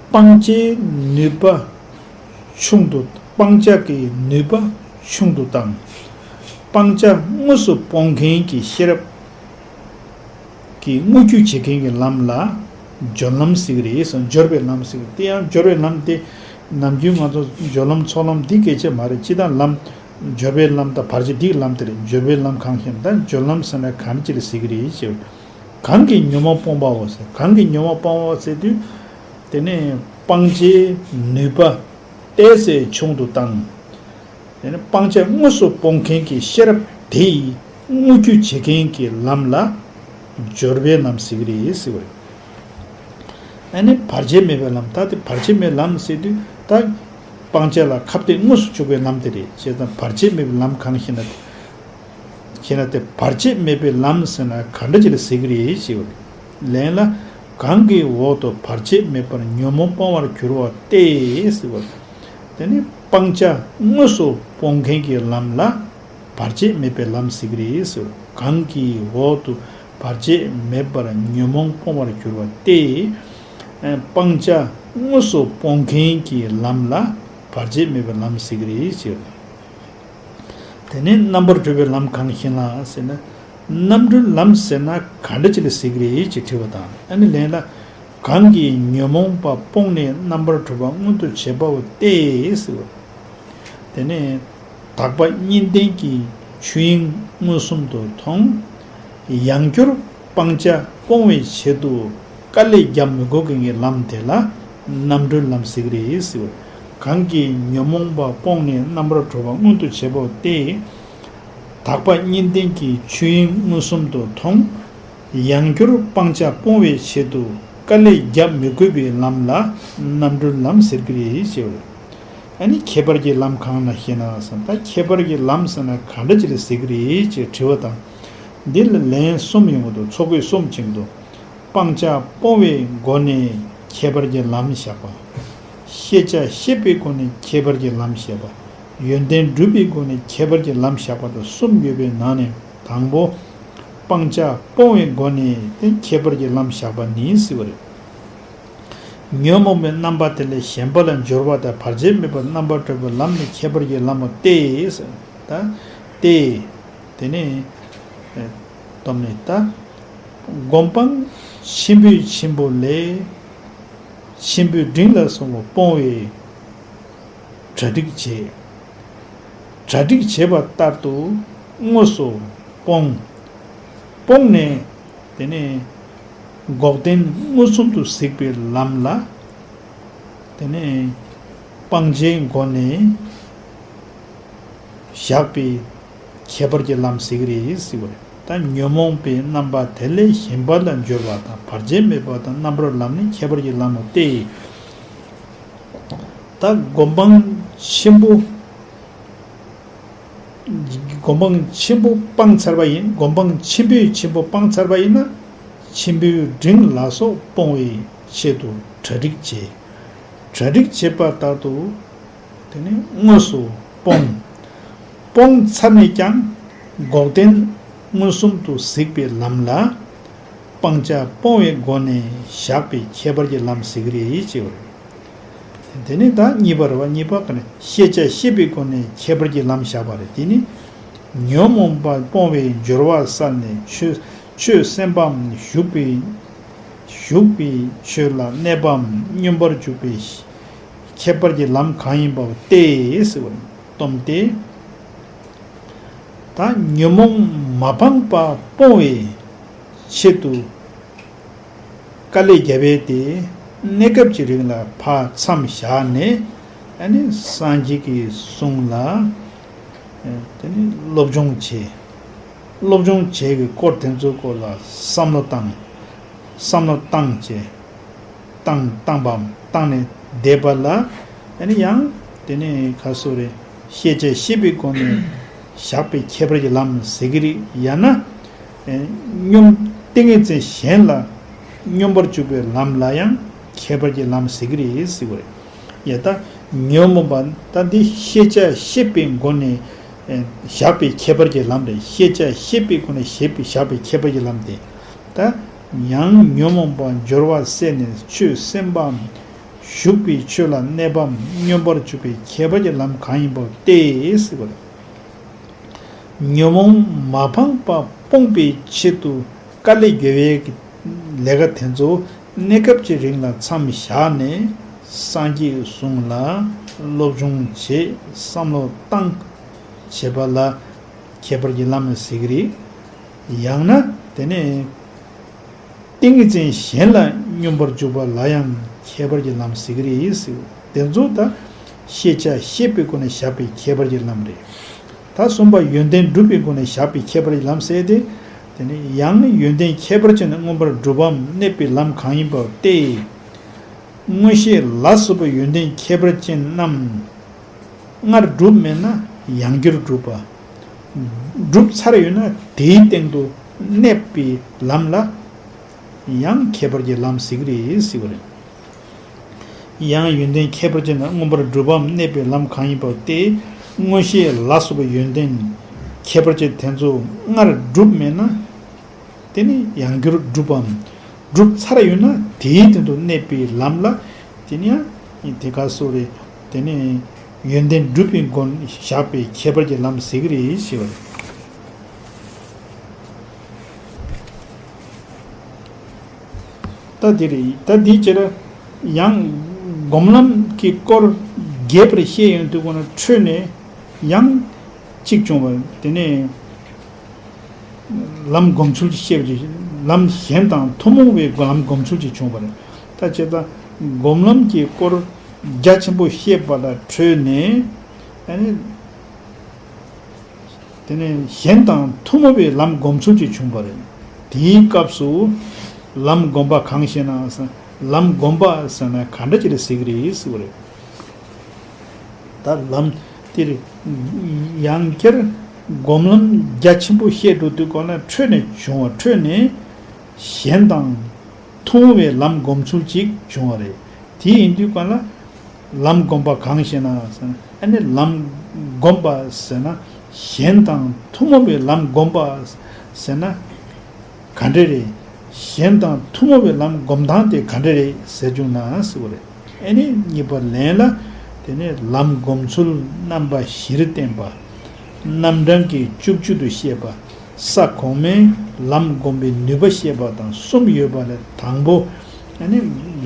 སྤང་བྱའི་ནུས་པ་ཆུང་དུ། སྤང་བྱ་གི་ནུས་པ་ཆུང་དུ་བཏང་། སྤང་བྱ་དངོས་སུ་སྤོང་མཁན་གྱི་ཤེས་རབ་ཀྱིས་དངོས་རྒྱུ་བྱེད་མཁན་གྱི་ལམ་ལ་སྦྱོར་ལམ་ཟེར་གི་རེད་ཟེར། སྦྱོར་བའི་ལམ་ཟེར་གི་རེད། དེ་ཡང་སྦྱོར་བའི་ལམ་དེ་ནམ་རྒྱུན་ང་ཚོ་སྦྱོར་ལམ་ཚོགས་ལམ་འདི་སྐད་ཆ་མ་རེད། སྤྱིར་བཏང་ལམ་སྦྱོར་བའི་ལམ་དང་བར་ཆད་འདིའི་ལམ་དེ་རེད། སྦྱོར་བའི་ལམ་གང་ཞེ་ན། ད་སྦྱོར་ལམ་ཟེར་ན་གང་ཅི་ལ་ཟེར་གི་རེད་ཅེས། གང་གིས་ཉོན་མོངས་སྤོང་བའོ་ཟེར། གང་གིས་ཉོན་མོངས་སྤོང་བའོ་ཟེར་དུས། དེ་ནས་སྤང་བྱའི་ནུས་པ་ཏོག་ཙམ་ཆུང་དུ་བཏང་། དེ་ནས་སྤང་བྱ་དངོས་སུ་སྤོང་མཁན་གྱི་ཤེས་རབ་དེ་ཡིས་དངོས་རྒྱུ་བྱེད་མཁན་གྱི་ལམ་ལ་སྦྱོར་བའི་ལམ་ཟེར་གི་རེད་ཟེར་བ་རེད། ཨ་ནི་བར་ཆད་མེད་པའི་ལམ། ད་དེ་བར་ཆད་མེད་ལམ་ཟེར་དུས་ད་སྤང་བྱ་ལ་ཁ་གཏད་དངོས་སུ་འཇུག་པའི་ལམ་དེ་རེད། བྱས་ཙང་བར་ཆད་མེད་པའི་ལམ་གང་ཞེ་ན། ཞེ་ན་དེ་བར་ཆད་མེད་པའི་ལམ་ཟེར་ན་ག་འདྲ་ཅིག་ལ་ཟེར་གི་རེད་ཞེས་པ་རེད། ལན་ལ། གང་གིས་འོག་ཏུ་བར་ཆད་མེད་པར་ཉོན་མོངས་སྤོང་བར་འགྱུར་བ་སྟེ་ཟེར་བ་རེད། དེ་ནི་སྤང་བྱ་དངོས་སུ་སྤོང་མཁན་གྱི་ལམ་ལ་བར་ཆད་མེད་པའི་ལམ་ཟེར་གི་རེད་ཟེར། གང་གིས་འོག་ཏུ་བར་ཆད་མེད་པར་ཉོན་མོངས་སྤོང་བར་འགྱུར་བ་སྟེ། སྤང་བྱ་དངོས་སུ་སྤོང་མཁན་གྱི་ལམ་ལ་བར་ཆད་མེད་པའི་ལམ་ཟེར་གི་རེད་ཟེར། དེ་ནས་རྣམ་པར་གྲོལ་བའི་ལམ་གང་ཞེ་ན་ཟེར་ན། རྣམ་གྲོལ་ལམ་ཟེར་ན་ག་འདྲ་ཅིག་ལ་ཟེར་གི་རེད་ཅེས་དྲི་བ་དང་། ཨ་ནི་ལན་ལ། གང་གིས་ཉོན་མོངས་པ་སྤོང་ནས་རྣམ་པར་གྲོལ་བ་མངོན་དུ་བྱེད་པའོ་སྟེ་ཟེར་བ། དེ་ནས་དག་པ་གཉིས་ལྡན་གྱི་ཆོས་དབྱིངས་མངོན་སུམ་དུ་མཐོང་། ཡང་བསྐྱར་སྤང་བྱ་སྤོང་བའི་ཆེད་དུ་དཀའ་ལས་རྒྱག་མི་དགོས་མཁན་གྱི་ལམ་དེ་ལ་རྣམ་གྲོལ་ལམ་ཟེར་གྱི་རེད་ཟེར། གང་གིས་ཉོན་མོངས་པ་སྤོང་ནས་རྣམ་པར་གྲོལ་བ་མངོན་དུ་བྱེད་པའོ་སྟེ། དག་པ་གཉིས་ལྡན་གྱི་ཆོས་དབྱིངས་མངོན་སུམ་དུ་མཐོང་། ཡང་བསྐྱར་སྤང་བྱ་སྤོང་བའི་ཆེད་དུ་དཀའ་ལས་རྒྱག་མི་དགོས་པའི་ལམ་ལ་རྣམ་གྲོལ་ལམ་ཟེར་གྱི་རེད་ཟེར། ཨ་ནི་ཁྱད་པར་གྱི་ལམ་གང་ན་ཞེ་ན་ཟེར། ད་ཁྱད་པར་གྱི་ལམ་ཟེར་ན་ག་འདྲ་ཅིག་ལ་ཟེར་གི་རེད་ཅེས་དྲི་བ་དང་། འདི་ལ་ལན་གསུམ་ཡོང་གི་འདུག་ཚོགས་དཔེ་གསུམ་བྱེད་ཀྱི་འདུག་སྤང་བྱ་སྤོང་བའི་སྒོ་ནས་ཁྱད་པར་གྱི་ལམ་བཞག་པ། ཤེས་བྱ་ཤེས་པའི་སྒོ་ནས་ཁྱད་པར་གྱི་ལམ་བཞག་པ། ཡོན་ཏན་སྒྲུབ་པའི་སྒོ་ནས་ཁྱད་པར་གྱི་ལམ་བཞག་པ་དང་གསུམ་ཡོད་པའི་ནང་ནས་དང་པོ། སྤང་བྱ་སྤོང་བའི་སྒོ་ནས་དེ་ཁྱད་པར་གྱི་ལམ་བཞག་པ་ནི་ཟེར་བ་རེད། ཉོན་མོངས་པའི་རྣམ་པ་དེ་ལས་གཞན་པ་ལ་སྦྱོར་བ་དང་བར་ཆད་མེད་པར་རྣམ་པར་གྲོལ་བའི་ལམ་ནི་ཁྱད་པར་གྱི་ལམ་སྟེ། ད་སྟེ། དེ་ནས་སྟོབས་ནི་ད། སྒོམ་སྤང་ཆེན་པོའི་ཆེན་པོ་ལས། ཆེན་པོའི་འབྲིང་ལ་སོགས་པ་སྤོང་བའི་གྲ་སྒྲིག་བྱེད། གྲ་སྒྲིག་བྱེད་པ་ལྟར་དུ་དངོས་སུ་སྤོང་། སྤོང་ནས་དེ་ནས་འགོག་བདེན་མངོན་སུམ་དུ་གཟིགས་པའི་ལམ་ལ། དེ་ནས་སྤང་བྱའི་སྒོ་ནས་བཞག་པའི་ཁྱད་པར་གྱི་ལམ་ཟེར་གྱི་རེད་ཟེར་བ་རེད། ད་ཉོན་མོངས་པའི་རྣམ་པ་དེ་ལས་གཞན་པ་ལ་སྦྱོར་བ་དང་བར་ཆད་མེད་པ་དང་རྣམ་པར་ལམ་ནི་ཁྱད་པར་གྱི་ལམ་སྟེ། ད་སྒོམ་སྤང་ཆེན་པོ། སྒོམ་སྤང་ཆེན་པོ་སྤངས་ཚར་བ་ཡིན། སྒོམ་སྤང་ཆེན་པོའི་ཆེན་པོ་སྤངས་ཚར་བ་ཡིན་ན། ཆེན་པོའི་འབྲིང་ལ་སོགས་སྤོང་བའི་ཆེད་དུ་གྲ་སྒྲིག་བྱེད། གྲ་སྒྲིག་བྱེད་པ་ལྟར་དུ། དེ་ནས་དངོས་སུ་སྤོང་། སྤོང་ཚར་ནས་ཀྱང་འགོག་བདེན་མངོན་སུམ་དུ་གཟིགས་པའི་ལམ་ལ། སྤང་བྱ་སྤོང་བའི་སྒོ་ནས་བཞག་པའི་ཁྱད་པར་གྱི་ལམ་ཟེར་གྱི་རེད་ཅེས་པ་རེད། དེ་ནས་ད་གཉིས་པ་རེད་བ། གཉིས་པ་ག་ནས་ཤེས་བྱ་ཤེས་པའི་སྒོ་ནས་ཁྱད་པར་གྱི་ལམ་བཞག་པ་རེད། དེ་ནི་ཉོན་མོངས་པ་སྤོང་བའི་སྦྱོར་བ་བསལ་ནས་ཆོས་ཆོས་སེམས་པའམ་ཞུགས་པའི་ཞུགས་པའི་ཆོས་ལ་གནས་པའམ་སྙོམས་པར་འཇུག་པའི་ཁྱད་པར་གྱི་ལམ་གང་ཡིན་པ་སྟེ་ཟེར་བ་སྟོན་ཏེ། ད་ཉོན་མོངས་མ་སྤངས་པ་སྤོང་བའི་ཆེད་དུ་དཀའ་ལས་བརྒྱབ་པའི་དེ་གནས་སྐབས་ཀྱི་རིང་ལ་ཕར་མཚམས་བཞག་ནས། ཨ་ནི་སངས་རྒྱས་ཀྱི་གསུང་ལ་དེ་ནི་སློབ་སྦྱོང་བྱེད། སློབ་སྦྱོང་བྱེད་ཀྱི་སྐོར་དེ་ཚོའི་སྐོར་ལ་བསམ་བློ་བཏང་། བསམ་བློ་བཏང་བྱས། བཏང་བཏང་པའམ་བཏང་ནས་བསྡད་པ་ལ། ཨ་ནི་ཡང་དེ་ནས་ག་སོ་རེ། ཤེས་བྱ་ཤེས་པའི་སྒོ་ནས་བཞག་པའི་ཁྱད་པར་གྱི་ལམ་ཟེར་གྱི་རེད། ཡང་ན་སྙོམས། ཏིང་ངེ་འཛིན་གཞན་ལ་སྙོམས་པར་འཇུག་པའི་ལམ་ལ་ཡང་ཁྱད་པར་གྱི་ལམ་ཟེར་གྱི་རེད་ཟེར་བ་རེད། ཡ་ད་ཉོན་མོངས་པ་ད་འདི་ཤེས་བྱ་ཤེས་པའི་སྒོ་ནས་བཞག་པའི་ཁྱད་པར་གྱི་ལམ་རེད། ཤེས་བྱ་ཤེས་པའི་སྒོ་ནས་བཞག་པའི་བཞག་པའི་ཁྱད་པར་གྱི་ལམ་དེ། ད་ཡང་ཉོན་མོངས་པ་སྦྱོར་བ་བསལ་ནས་ཆོས་སེམས་པའམ་ཞུགས་པའི་ཆོས་ལ་གནས་པའམ་སྙོམས་པར་འཇུག་པའི་ཁྱད་པར་གྱི་ལམ་གང་ཡིན་པ་སྟེ་ཟེར་བ་རེད། ཉོན་མོངས་མ་སྤངས་པ་སྤོང་བའི་ཆེད་དུ་དཀའ་ལས་བརྒྱབ་པའི་ལས་ཀ་དེ་ཚོ་གནས་སྐབས་ཀྱི་རིང་ལ་མཚམས་བཞག་ནས་སངས་རྒྱས་གསུང་ལ་སློབ་སྦྱོང་བྱེད། བསམ་བློ་བཏང་བྱེད་པ་ལ་ཁྱད་པར་གྱི་ལམ་ཟེར་གྱི་རེད། ཡང་ན་དེ་ནས། ཏིང་ངེ་འཛིན་གཞན་ལ་སྙོམས་པར་འཇུག་པ་ལ་ཡང་ཁྱད་པར་གྱི་ལམ་ཟེར་གྱི་རེད་ཟེར། དེ་ཚོ་ད་ཤེས་བྱ་ཤེས་པའི་སྒོ་ནས་བཞག་པའི་ཁྱད་པར་གྱི་ལམ་རེད། ད་གསུམ་པ་ཡོན་ཏན་སྒྲུབ་པའི་སྒོ་ནས་བཞག་པའི་ཁྱད་པར་གྱི་ལམ་ཟེར་ཏེ། དེ་ནི་ཡང་ཡོན་ཏན་ཁྱད་པར་ཅན་མངོན་པར་འགྲུབ་པའམ་གནས་པའི་ལམ་གང་ཡིན་པ་སྟེ། མངོན་ཤེས་ལ་སོགས་པའི་ཡོན་ཏན་ཁྱད་པར་ཅན་རྣམས་སྔར་གྲུབ་མེད་ན་ཡང་བསྐྱར་གྲུབ་པ། གྲུབ་ཚར་ཡོད་ན་དེའི་སྟེང་དུ་གནས་པའི་ལམ་ལ་ཡང་ཁྱད་པར་གྱི་ལམ་ཟེར་གྱི་རེད་ཟེར་བ་རེད། ཡང་ཡོན་ཏན་ཁྱད་པར་ཅན་མངོན་པར་འགྲུབ་པའམ་གནས་པའི་ལམ་གང་ཡིན་པ་སྟེ། མངོན་ཤེས་ལ་སོགས་པའི་ཡོན་ཏན་ཁྱད་པར་ཅན་དེ་ཚོ་སྔར་གྲུབ་མེད་ན། དེ་ནི་ཡང་བསྐྱར་གྲུབ་པའམ། གྲུབ་ཚར་ཡོད་ན་དེའི་སྟེང་དུ་གནས་པའི་ལམ་ལ། དེ་ནི་ཡང་དེ་ག་སོགས་རེད། དེ་ནི་ཡོན་ཏན་སྒྲུབ་པའི་སྒོ་ནས་བཞག་པའི་ཁྱད་པར་གྱི་ལམ་ཟེར་གྱི་རེད་ཞེས་པ་རེད། ད་དེ་རེད། ད་དེའི་ཕྱིར་ཡང་སྒོམ་ལམ་གྱི་སྐོར་རྒྱས་པར་བཤད་ཡོང་དུས་ཁོ་ན་འཕྲོས་ནས་ཡང་གཅིག་བྱུང་བ་དེ་ནས། ལམ་སྒོམ་ཚུལ་གྱི་བཤད་པ་ཅིག་ལམ་གཞན་དང་ཐུན་མོང་བའི་ལམ་སྒོམ་ཚུལ་གྱིས་བྱུང་བ་རེད། ད་བྱས་ཙང་སྒོམ་ལམ་གྱི་སྐོར་རྒྱ་ཆེན་པོ་བཤད་པ་ལ་འཕྲོས་ནས། ཨ་ནི། དེ་ནས་གཞན་དང་ཐུན་མོང་བའི་ལམ་སྒོམ་ཚུལ་གྱིས་བྱུང་བ་རེད། དེའི་སྐབས་སུ་ལམ་སྒོམ་པ་གང་ཞེ་ན། ལམ་སྒོམ་པ་ཟེར་ན་ག་འདྲ་ཅིག་ལ་ཟེར་གྱི་རེད་ཟེར་བ་རེད། ད་ལམ་དེར་ཡང་བསྐྱར་སྒོམ་ལམ་རྒྱ་ཆེན་པོ་བཤད་འགྲོ་དུས་སྒང་ལ་འཕྲོས་ནས་བྱུང་བ། འཕྲོས་ནས་གཞན་དང་ཐུན་མོང་བའི་ལམ་སྒོམ་ཚུལ་ཅིག་བྱུང་བ་རེད། དེ་ཡིན་དུས་སྒང་ལ་ལམ་སྒོམ་པ་གང་ཞེ་ན་ཟེར་ན། ཨ་ནི་ལམ་སྒོམ་པ་ཟེར་ན་གཞན་དང་ཐུན་མོང་བའི་ལམ་སྒོམ་པ་ཟེར་ན། ག་འདྲ་རེད། གཞན་དང་ཐུན་མོང་བའི་ལམ་སྒོམ་སྟངས་དེ་ག་འདྲ་རེད་ཟེར་བྱུང་ན་ཟེར་བ་རེད། ཨ་ནི་གཉིས་པ་ལན་ལ། དེ་ནས་ལམ་སྒོམ་ཚུལ་རྣམ་པ་བཞིར་བསྟན་པ། རྣམ་གྲངས་ཀྱི་བཅུ་བཅུ་དུ་བཤད་པ། ས་གོང་མའི་ལམ་སྒོམ་པའི་ནུས་པ་བཤད་པ་དང་གསུམ་ཡོད་པ་ལས། དང་པོ། ཨ་ནི་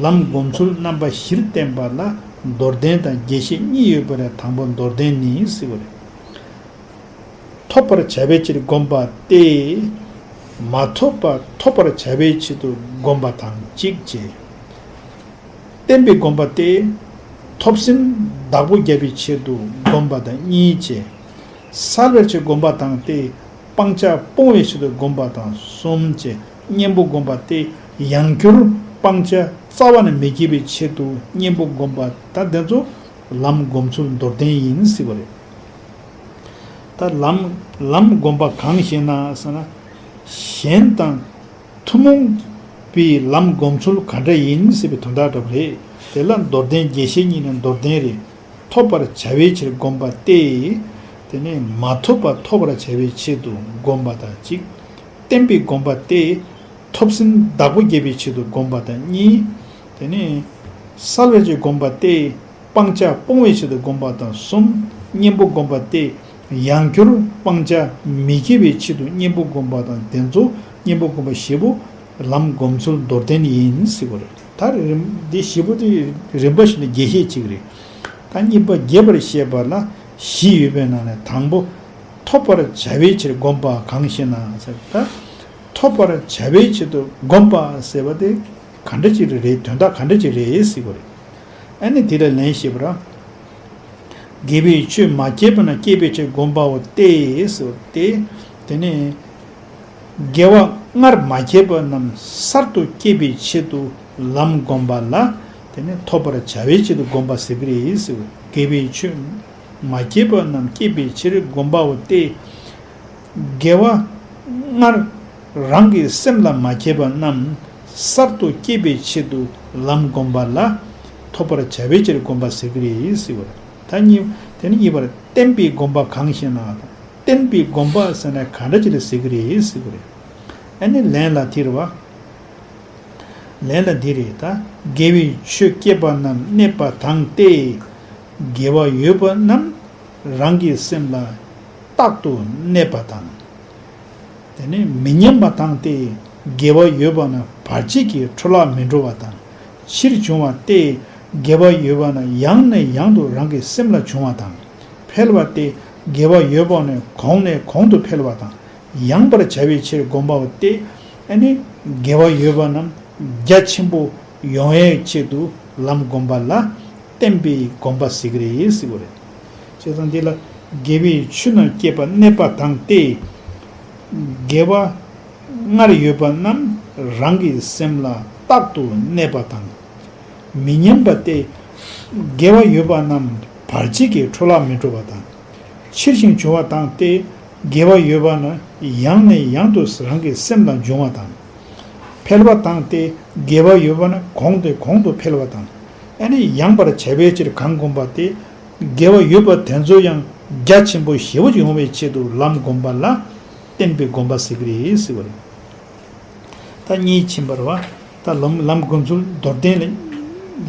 ལམ་སྒོམ་ཚུལ་རྣམ་པ་བཞིར་བསྟན་པ་ལ་མདོར་བསྟན་དང་རྒྱས་བཤད་གཉིས་ཡོད་པ་ལས། དང་པོ་མདོར་བསྟན་ནི་ཟེར་བ་རེད། ཐོབ་པར་བྱ་བའི་ཕྱིར་བསྒོམ་པ་སྟེ། མ་ཐོབ་པ་ཐོབ་པར་བྱ་བའི་ཆེད་དུ་བསྒོམ་པ་དང་གཅིག་བྱས། བརྟན་པའི་བསྒོམ་པ་སྟེ། ཐོབ་ཟིན་བདག་པོ་རྒྱག་པའི་ཆེད་དུ་བསྒོམ་པ་དང་གཉིས་བྱས། བསལ་བའི་ཕྱིར་བསྒོམ་པ་དང་སྟེ། སྤང་བྱ་སྤོང་བའི་ཆེད་དུ་བསྒོམ་པ་དང་གསུམ་བྱས། གཉེན་པོ་བསྒོམ་པ་སྟེ། ཡང་བསྐྱར་སྤང་བྱ་རྩ་བ་ནས་མི་བསྐྱེད་པའི་ཆེད་དུ་གཉེན་པོ་བསྒོམ་པ་དང་། དེ་ཚོ་ལམ་སྒོམ་ཚུལ་མདོར་བསྟན་ཡིན་ཟེར་བ་རེད། ད་ལམ་ལམ་སྒོམ་པ་གང་ཞེ་ན་ཟེར་ན། གཞན་དང་ཐུན་མོང་བའི་ལམ་སྒོམ་ཚུལ་ག་འདྲ་ཡིན་ཟེར་བའི་དོན་དག་འདྲ་པོ་རེད། དེ་ལ་མདོར་བསྟན་རྒྱས་བཤད་གཉིས་ནས་མདོར་བསྟན་རེད། ཐོབ་པར་བྱ་བའི་ཕྱིར་བསྒོམ་པ་སྟེ། དེ་ནས་མ་ཐོབ་པ་ཐོབ་པར་བྱ་བའི་ཆེད་དུ་བསྒོམ་པ་དང་གཅིག་བརྟན་པའི་བསྒོམ་པ་སྟེ། ཐོབ་ཟིན་བདག་པོ་རྒྱག་པའི་ཆེད་དུ་བསྒོམ་པ་དང་གཉིས། དེ་ནས་བསལ་བའི་ཕྱིར་བསྒོམ་པ་སྟེ། སྤང་བྱ་སྤོང་བའི་ཆེད་དུ་བསྒོམ་པ་དང་གསུམ། གཉེན་པོ་བསྒོམ་པ་སྟེ། ཡང་བསྐྱར་སྤང་བྱ་མི་བསྐྱེད་པའི་ཆེད་དུ་གཉེན་པོ་བསྒོམ་པ་དང་། དེ་ཚོ་གཉེན་པོ་བསྒོམ་པ་བཞི་པོ་ལམ་སྒོམ་ཚུལ་མདོར་བསྟན་ཡིན་ཟེར་བ་རེད། ད་རིམ་འདི་བཞི་པོ་དེ་རིམ་པ་བཞིན་དུ་རྒྱས་བཤད་ཅིག་རེད། ད་གཉིས་པ་རྒྱས་པར་བཤད་པ་ལ་བཞི་ཡོད་པའི་ནང་ནས། དང་པོ། ཐོབ་པར་བྱ་བའི་ཕྱིར་བསྒོམ་པ་གང་ཞེ་ན་ཟེར། ད་ཐོབ་པར་བྱ་བའི་ཆེད་དུ་བསྒོམ་པ་ཟེར་བ་དེ་ག་འདྲ་ཅིག་རེད། དོན་དག་ག་འདྲ་ཅིག་རེད་ཟེར་བ་རེད། ཨ་ནི་དེ་ལ་ལན་ཞུས་པ་རེད། དགེ་བའི་ཆོས་མ་སྐྱེས་པ་རྣམས་སྐྱེས་པའི་ཕྱིར་བསྒོམ་པའོ་སྟེ་ཟེར་བ་སྟེ། དེ་ནས་དགེ་བ་སྔར་མ་སྐྱེས་པ་རྣམས་གསར་དུ་སྐྱེས་པའི་ཆེད་དུ་ལམ་བསྒོམ་པ་ལ། དེ་ནས་ཐོབ་པར་བྱ་བའི་ཆེད་དུ་བསྒོམ་པ་ཟེར་གྱི་རེད་ཟེར། དགེ་བའི་ཆོས་མ་སྐྱེས་པ་རྣམས་སྐྱེས་པའི་ཕྱིར་བསྒོམ་པའོ་སྟེ། དགེ་བ་སྔར་རང་གི་སེམས་ལ་མ་སྐྱེས་པ་རྣམས་གསར་དུ་སྐྱེས་པའི་ཆེད་དུ་ལམ་བསྒོམ་པ་ལ་ཐོབ་པར་བྱ་བའི་ཕྱིར་བསྒོམ་པ་ཟེར་གྱི་རེད་ཟེར་བ་རེད། ད་གཉིས། དེ་ནི་གཉིས་པར་བརྟན་པའི་བསྒོམ་པ་གང་ཞེ་ན། བརྟན་པའི་བསྒོམ་པ་ཟེར་ན་ག་འདྲ་ཅིག་ལ་ཟེར་གྱི་རེད་ཟེར་བ་རེད། ཨ་ནི་ལན་ལ་དེ་རེད་བ། ལན་ལ་འདི་རེད་ད། དགེ་བའི་ཆོས་སྐྱེས་པ་རྣམས་གནས་པ་དང་སྟེ། དགེ་བ་ཡོད་པ་རྣམས་རང་གི་སེམས་ལ་རྟག་ཏུ་གནས་པ་དང་། དེ་ནས་མི་ཉམས་པ་དང་སྟེ། དགེ་བ་ཡོད་པ་རྣམས་བར་ཆད་ཀྱིས་འཕྲོ་བརླག་མི་འགྲོ་བ་དང་། ཕྱིར་འབྱུང་བ་སྟེ། དགེ་བ་ཡོད་པ་རྣམས་ཡང་ནས་ཡང་དུ་རང་གི་སེམས་ལ་འབྱུང་བ་དང་། འཕེལ་བ་སྟེ། དགེ་བ་ཡོད་པ་རྣམས་གོང་ནས་གོང་དུ་འཕེལ་བ་དང་། ཡངས་པར་བྱ་བའི་ཕྱིར་བསྒོམ་པའོ་སྟེ། ཨ་ནི་དགེ་བ་ཡོད་པ་རྣམས་རྒྱ་ཆེན་པོ་ཡོང་བའི་ཆེད་དུ་ལམ་བསྒོམ་པ་ལ་བརྟན་པའི་བསྒོམ་པ་ཟེར་གྱི་རེད་ཟེར་བ་རེད། བྱས་ཙང་འདི་ལ་དགེ་བའི་ཆོས་རྣམས་སྐྱེས་པ་གནས་པ་དང་སྟེ། དགེ་བ་སྔར་ཡོད་པ་རྣམས་རང་གི་སེམས་ལ་རྟག་ཏུ་གནས་པ་དང་། མི་ཉམས་པ་སྟེ། དགེ་བ་ཡོད་པ་རྣམས་བར་ཆད་ཀྱིས་འཕྲོ་བརླག་མི་འགྲོ་བ་དང་། ཕྱིར་ཞིང་འབྱུང་བ་དང་སྟེ། དགེ་བ་ཡོད་པ་རྣམས་ཡང་ནས་ཡང་དུ་རང་གི་སེམས་ལ་འབྱུང་བ་དང་། འཕེལ་བ་དང་སྟེ། དགེ་བ་ཡོད་པ་རྣམས་གོང་ནས་གོང་དུ་འཕེལ་བ་དང་། ཨ་ནི་ཡངས་པར་བྱ་བའི་ཕྱིར་གང་བསྒོམ་པ་སྟེ། དགེ་བ་ཡོད་པ་དེ་ཚོ་ཡང་རྒྱ་ཆེན་པོ་ཞེ་པོ་ཡོང་བའི་ཆེད་དུ་ལམ་བསྒོམ་པ་ལ་བརྟན་པའི་བསྒོམ་པ་ཟེར་གྱི་རེད་ཟེར་བ་རེད། ད་གཉིས་ཕྱིན་པ་རེད་བ། ད་ལམ་ལམ་སྒོམ་ཚུལ་མདོར་བསྟན་ལ།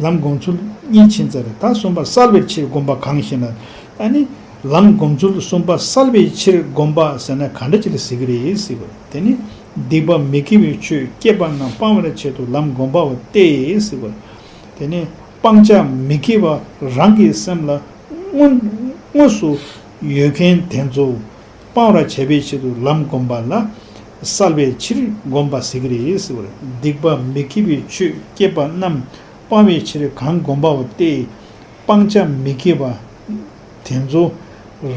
ལམ་སྒོམ་ཚུལ་གཉིས་ཕྱིན་ཚར་རེད། ད་གསུམ་པ་བསལ་བའི་ཕྱིར་བསྒོམ་པ་གང་ཞེ་ན། ཨ་ནི་ལམ་སྒོམ་ཚུལ་གསུམ་པ་བསལ་བའི་ཕྱིར་བསྒོམ་པ་ཟེར་ན་ག་འདྲ་ཅིག་ལ་ཟེར་གྱི་རེད་ཟེར་བ། དེ་ནི་སྡིག་པ་མི་དགེ་བའི་ཆོས་སྐྱེས་པ་རྣམས་སྤང་བའི་ཆེད་དུ་ལམ་བསྒོམ་པའོ་སྟེ་ཟེར་བ། དེ་ནི་སྤང་བྱ་མི་དགེ་བ་རང་གི་སེམས་ལ་དངོས་དངོས་སུ་ཡོད་མཁན་དེ་ཚོ་སྤང་བར་བྱ་བའི་ཆེད་དུ་ལམ་བསྒོམ་པ་ལ་བསལ་བའི་ཕྱིར་བསྒོམ་པ་ཟེར་གྱི་རེད་ཟེར་བ་རེད། སྡིག་པ་མི་དགེ་བའི་ཆོས་སྐྱེས་པ་རྣམས་སྤང་བའི་ཕྱིར་གང་བསྒོམ་པའོ་སྟེ། སྤང་བྱ་མི་དགེ་བ་དེ་ཚོ་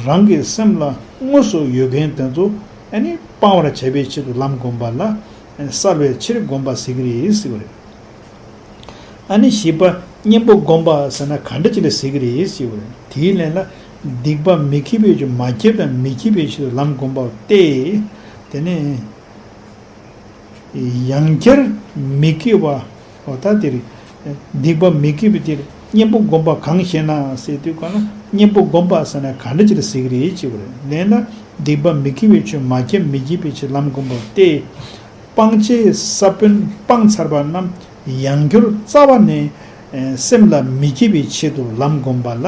རང་གི་སེམས་ལ་དངོས་སུ་ཡོད་མཁན་དེ་ཚོ་ཨ་ནི་སྤང་བར་བྱ་བའི་ཆེད་དུ་ལམ་བསྒོམ་པ་ལ་བསལ་བའི་ཕྱིར་བསྒོམ་པ་ཟེར་གྱི་རེད་ཟེར་བ་རེད། ཨ་ནི་བཞི་པ་གཉེན་པོ་བསྒོམ་པ་ཟེར་ན་ག་འདྲ་ཅིག་ལ་ཟེར་གི་རེད་ཟེར་བ་རེད། དེའི་ལན་ལ་སྡིག་པ་མི་བགྱིད་པའི་ཆོས་མ་སྐྱེས་དང་མི་བགྱིད་པའི་ཆོས་ལམ་བསྒོམ་པ་སྟེ། དེ་ནས་ཡང་བསྐྱར་མི་སྐྱེ་བ། འོ་ད་དེ་རེད། སྡིག་པ་མི་བགྱིད་པའི་དེ་རེད། གཉེན་པོ་བསྒོམ་པ་གང་ཞེ་ན་ཟེར་དུས་གང་ན་གཉེན་པོ་བསྒོམ་པ་ཟེར་ན་ག་འདྲ་ཅིག་ལ་ཟེར་གི་རེད་ཅེས་པ་རེད། ལན་ལ་སྡིག་པ་མི་བགྱིད་པའི་ཆོས་མ་སྐྱེས་མི་བགྱིད་པའི་ཆོས་ལམ་བསྒོམ་པ་སྟེ། སྤང་བྱའི་ས་བོན་སྤངས་ཚར་བ་རྣམས་ཡང་བསྐྱར་རྩ་བ་ནས་སེམས་ལ་མི་སྐྱེ་བའི་ཆེད་དུ་ལམ་བསྒོམ་པ་ལ་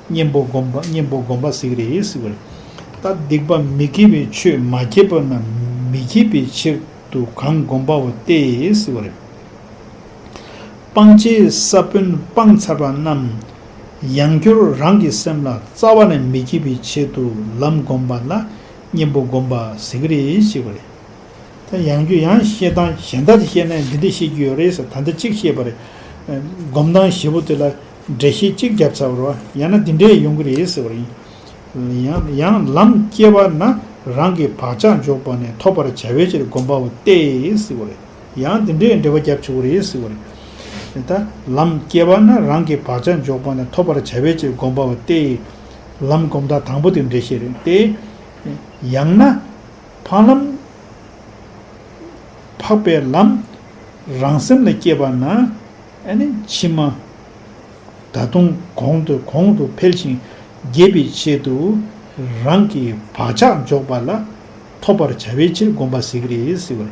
གཉེན་པོ་བསྒོམ་པ་གཉེན་པོ་བསྒོམ་པ་ཟེར་གི་རེད་ཟེར་བ་རེད། ད་སྡིག་པ་མི་བགྱིད་པའི་ཆོས་མ་སྐྱེས་པ་རྣམས་མི་སྐྱེ་བའི་ཕྱིར་དུ་གང་བསྒོམ་པའོ་སྟེ་ཟེར་བ་རེད། སྤང་བྱའི་ས་བོན་སྤངས་ཚར་བ་རྣམས་ཡང་བསྐྱར་རང་གི་སེམས་ལ་རྩ་བ་ནས་མི་སྐྱེ་བའི་ཆེད་དུ་ལམ་བསྒོམ་པ་ལ་གཉེན་པོ་བསྒོམ་པ་ཟེར་གི་རེད་ཞེས་པ་རེད། ད་ཡང་བསྐྱར་ཡང་བཤད་སྟངས་གཞན་དག་ཅིག་བཤད་ན་འདི་འདྲ་བཤད་རྒྱུ་ཡོད་རེད་ཟེར། ད་ལྟ་གཅིག་བཤད་པ་རེད། སྒོམ་སྟངས་བཞི་པོ་དེ་ལ་འགྲེལ་བཤད་གཅིག་བརྒྱབ་ཚར་བ་རེད་བ། ཡང་ན་འདི་འདྲས་ཡོང་གི་རེད་ཟེར་བ་རེད། ཡང་ཡང་ལམ་སྐྱེས་པ་ན་རང་གི་བག་ཆགས་འཇོག་པ་ནས་ཐོབ་པར་བྱ་བའི་ཕྱིར་བསྒོམ་པའོ་སྟེ་ཟེར་བ་རེད། ཡང་འདི་འདྲས་འགྲེལ་པ་རྒྱབ་ཆོག་གི་རེད་ཟེར་བ་རེད། ད་ལམ་སྐྱེས་པ་ན་རང་གི་བག་ཆགས་འཇོག་པ་ནས་ཐོབ་པར་བྱ་བའི་ཕྱིར་བསྒོམ་པའོ་སྟེ། ལམ་སྒོམ་སྟངས་དང་པོ་དེ་འགྲེལ་བཤད་རེད་དེ། ཡང་ན། འཕགས་ལམ། འཕགས་པའི་ལམ་རང་སེམས་ལ་སྐྱེས་པ་ན། ཨ་ནི་ཕྱི་མ། ད་དུང་གོང་དུ་གོང་དུ་འཕེལ་ཞིང་རྒྱས་པའི་ཆེད་དུ་རང་གི་བག་ཆགས་འཇོག་པ་ལ་ཐོབ་པར་བྱ་བའི་ཕྱིར་བསྒོམ་པ་ཟེར་གི་རེད་ཟེར་བ་རེད།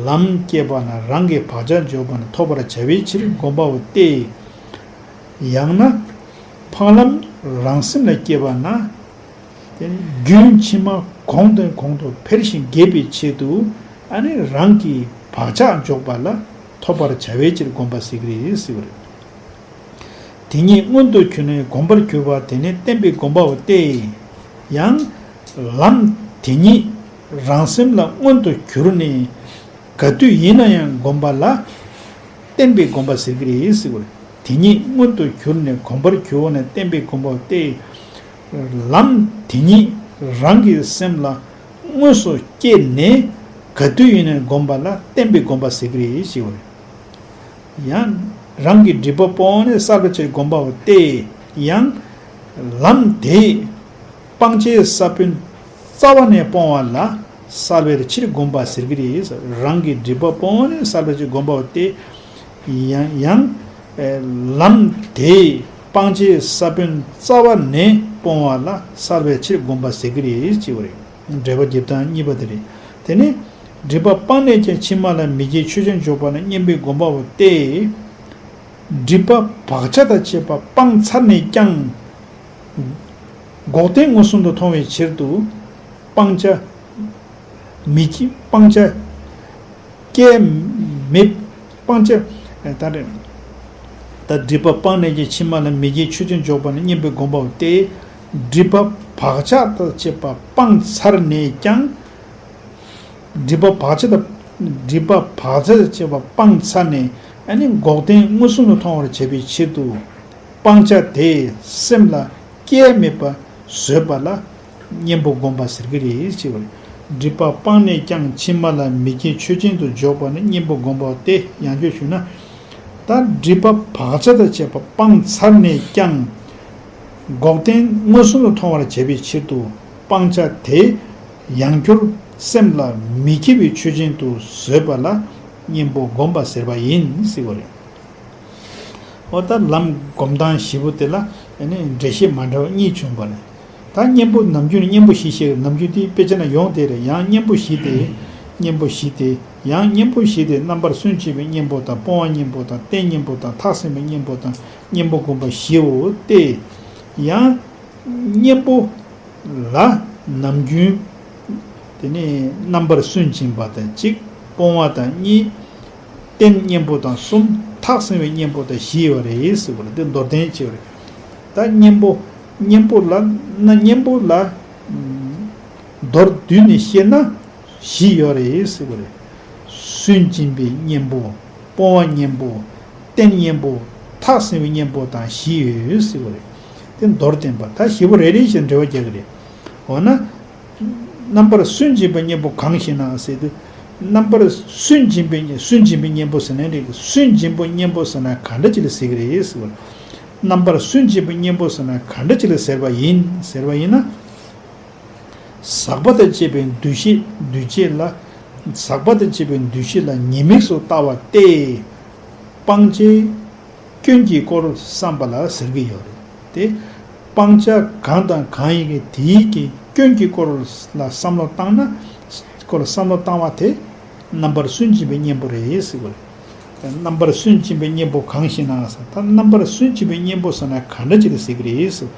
ལམ་སྐྱེས་པ་ན་རང་གི་བག་ཆགས་འཇོག་པ་ན་ཐོབ་པར་བྱ་བའི་ཕྱིར་བསྒོམ་པའོ་སྟེ། ཡང་ན། འཕགས་ལམ་རང་སེམས་ལ་སྐྱེས་པ་ན། དེ་ནི་རྒྱུན་ཕྱི་མ་གོང་དང་གོང་དུ་འཕེལ་ཞིང་རྒྱས་པའི་ཆེད་དུ་ཨ་ནི་རང་གི་བག་ཆགས་འཇོག་པ་ལ་ཐོབ་པར་བྱ་བའི་ཕྱིར་བསྒོམ་པ་ཟེར་གི་རེད་ཟེར་བ་རེད། དེ་ཉིད་མངོན་དུ་གྱུར་ནས་བསྒོམ་པར་གྱུར་པ་དེ་ནི་བརྟན་པའི་བསྒོམ་པའོ་སྟེ། ཡང་ལམ་དེ་ཉིད་རང་སེམས་ལ་མངོན་དུ་གྱུར་ནས། ག་དུས་ཡིན་ན་ཡང་བསྒོམ་པ་ལ་བརྟན་པའི་བསྒོམ་པ་ཟེར་གྱི་རེད་ཟེར་བ་རེད། དེ་ཉིད་མངོན་དུ་གྱུར་ནས་གོམས་པར་གྱུར་པ་ནི་བརྟན་པའི་བསྒོམ་པ་སྟེ། ལམ་དེ་ཉིད་རང་གི་སེམས་ལ་དངོས་སུ་སྐྱེས་ནས་ག་དུས་ཡིན་ན་བསྒོམ་པ་ལ་བརྟན་པའི་བསྒོམ་པ་ཟེར་གྱི་རེད་ཟེར་བ་རེད། ཡང་རང་གི་སྒྲིབ་པ་སྤོང་ནས་བསལ་བའི་ཕྱིར་བསྒོམ་པའོ་སྟེ། ཡང་ལམ་དེས་སྤང་བྱའི་ས་བོན་རྩ་བ་ནས་སྤོང་བ་ལ་བསལ་བའི་ཕྱིར་བསྒོམ་པ་ཟེར་གྱི་རེད། རང་གི་སྒྲིབ་པ་སྤོང་ནས་བསལ་བའི་ཕྱིར་བསྒོམ་པའོ་སྟེ། ཡང་ཡང་ལམ་དེས་སྤང་བྱའི་ས་བོན་རྩ་བ་ནས་སྤོང་བ་ལ་བསལ་བའི་ཕྱིར་བསྒོམ་པ་ཟེར་གྱི་རེད་ཅེས་པ་རེད། འགྲེལ་པ་རྒྱབ་སྟངས་གཉིས་པ་དེ་རེད། དེ་ནི། སྒྲིབ་པ་སྤངས་ནས་ཀྱང་ཕྱི་མ་ལ་མི་སྐྱེའི་ཆོས་ཅན་འཇོག་པ་ནི་གཉེན་པོའི་བསྒོམ་པའོ་སྟེ། སྒྲིབ་པ་བག་ཆགས་དང་བཅས་པ་སྤངས་ཚར་ནས་ཀྱང་། འགོག་བདེན་མངོན་སུམ་དུ་མཐོང་བའི་ཕྱིར་དུ། སྤང་བྱ། མི་སྐྱེ་སྤང་བྱ། སྐྱེ་མེད་སྤང་བྱ། ད་རེད། ད་སྒྲིབ་པ་སྤངས་ནས་ཀྱང་ཕྱི་མ་ལ་མི་སྐྱེའི་ཆོས་ཅན་འཇོག་པ་ནི་གཉེན་པོའི་བསྒོམ་པའོ་སྟེ། སྒྲིབ་པ་བག་ཆགས་དང་བཅས་པ་སྤངས་ཚར་ནས་ཀྱང་། སྒྲིབ་པ་བག་ཆགས་དང་། སྒྲིབ་པ་བག་ཆགས་དང་བཅས་པ་སྤངས་ཚར་ནས་ཨ་ནི་འགོག་བདེན་མངོན་སུམ་དུ་མཐོང་བར་བྱེད་པའི་ཕྱིར་དུ། སྤང་བྱ་དེས་སེམས་ལ་སྐྱེ་མེད་པ་བཟོད་པ་ལ་གཉེན་པོ་བསྒོམ་པ་ཟེར་གྱི་རེད་ཅེས་པ་རེད། སྒྲིབ་པ་སྤངས་ནས་ཀྱང་ཕྱི་མ་ལ་མི་སྐྱེའི་ཆོས་ཅན་དུ་འཇོག་པ་ནི་གཉེན་པོ་བསྒོམ་པའོ་སྟེ། ཡང་བསྐྱར་ཞུས་ན། ད་སྒྲིབ་པ་བག་ཆགས་དང་བཅས་པ་སྤངས་ཚར་ནས་ཀྱང་། འགོག་བདེན་མངོན་སུམ་དུ་མཐོང་བར་བྱེད་པའི་ཕྱིར་དུ་སྤང་བྱ་དེ་ཡང་བསྐྱར་སེམས་ལ་མི་སྐྱེ་བའི་ཆོས་ཅན་དུ་བཟོད་པ་ལ་གཉེན་པོ་བསྒོམ་པ་ཟེར་བ་ཡིན་ཟེར་བ་རེད། འོ་ད་ལམ་སྒོམ་སྟངས་བཞི་པོ་དེ་ལ་ཨ་ནི་འགྲེལ་བཤད་མ་འདྲ་བ་གཉིས་བྱུང་བ་རེད། ད་གཉེན་པོ་ནམ་རྒྱུན་ནི་གཉེན་པོ་བཞི་བཤད་ནམ་རྒྱུན་དེའི་དཔེ་ཆ་ན་ཡོང་དེ་རེད། ཡང་གཉེན་པོ་བཞི་དེ། གཉེན་པོ་བཞི་དེ། ཡང་གཉེན་པོ་བཞི་དེ་རྣམ་པར་སུན་འབྱིན་པའི་གཉེན་པོ་དང་སྤོང་བ་གཉེན་པོ་དང་རྟེན་གཉེན་པོ་དང་ཐག་བསྲིང་བའི་གཉེན་པོ་དང་གཉེན་པོ་བསྒོམ་པ་བཞིའོ་སྟེ། ཡང་གཉེན་པོ་ལ་ནམ་རྒྱུན་དེ་ནི་རྣམ་པར་སུན་འབྱིན་པ་དང་གཅིག་སྤོང་བ་དང་གཉིས། རྟེན་གཉེན་པོ་དང་གསུམ། ཐག་བསྲིང་བའི་གཉེན་པོ་དང་བཞི་ཡོད་རེད་ཟེར་བ་ལ་དེ་མདོར་བསྟན་བྱས་པ་རེད། ད་གཉེན་པོ་གཉེན་པོ་ལ་ན་གཉེན་པོ་ལ་མདོར་བསྡུས་ནས་བཤད་ན་བཞི་ཡོད་རེད་ཟེར་བ་རེད། སུན་འབྱིན་པའི་གཉེན་པོ། སྤོང་བ་གཉེན་པོ། རྟེན་གཉེན་པོ། ཐག་བསྲིང་བའི་གཉེན་པོ་དང་བཞི་ཡོད་ཟེར་བ་རེད། དེ་མདོར་བསྟན་པ་ད་བཞི་པོ་རེ་རེ་བཞིན་འགྲེལ་བ་རྒྱག་གི་རེད། འོ་ན། རྣམ་པར་སུན་འབྱིན་པའི་གཉེན་པོ་གང་ཞེ་ན་ཟེར་དུས། རྣམ་པར་སུན་འབྱིན་པའི་སུན་འབྱིན་པའི་གཉེན་པོ་ཟེར་ན་འགྲིག་གི། སུན་འབྱིན་པའི་གཉེན་པོ་ཟེར་ན་ག་འདྲ་ཅིག་ལ་ཟེར་གི་རེད་ཟེར་བ། རྣམ་པར་སུན་འབྱིན་པའི་གཉེན་པོ་ཟེར་ན་ག་འདྲ་ཅིག་ལ་ཟེར་བ་ཡིན་ཟེར་བ་ཡིན་ན། ཟག་པ་དང་བཅས་པའི་འདུ་ཤེས་འདུ་བྱེད་ལ། ཟག་པ་དང་བཅས་པའི་འདུ་ཤེས་ལ་ཉེས་དམིགས་སུ་ལྟ་བ་སྟེ། སྤང་བྱའི་སྐྱོན་གྱི་སྐོར་བསམ་པ་ལ་ཟེར་གྱི་ཡོད་རེད་དེ། སྤང་བྱ་གང་དང་གང་ཡིན་གྱི་དེའི་གི་སྐྱོན་གྱི་སྐོར་ལ་བསམ་བློ་བཏང་ན། སྐོར་ལ་བསམ་བློ་བཏང་བ་དེ་རྣམ་པར་སུན་འབྱིན་པའི་གཉེན་པོ་རེད་ཟེར་བ་རེད། རྣམ་པར་སུན་འབྱིན་པའི་གཉེན་པོ་གང་ཞེ་ན་ཟེར། ད་རྣམ་པར་སུན་འབྱིན་པའི་གཉེན་པོ་ཟེར་ན་ག་འདྲ་ཅིག་ལ་ཟེར་གྱི་རེད་ཟེར།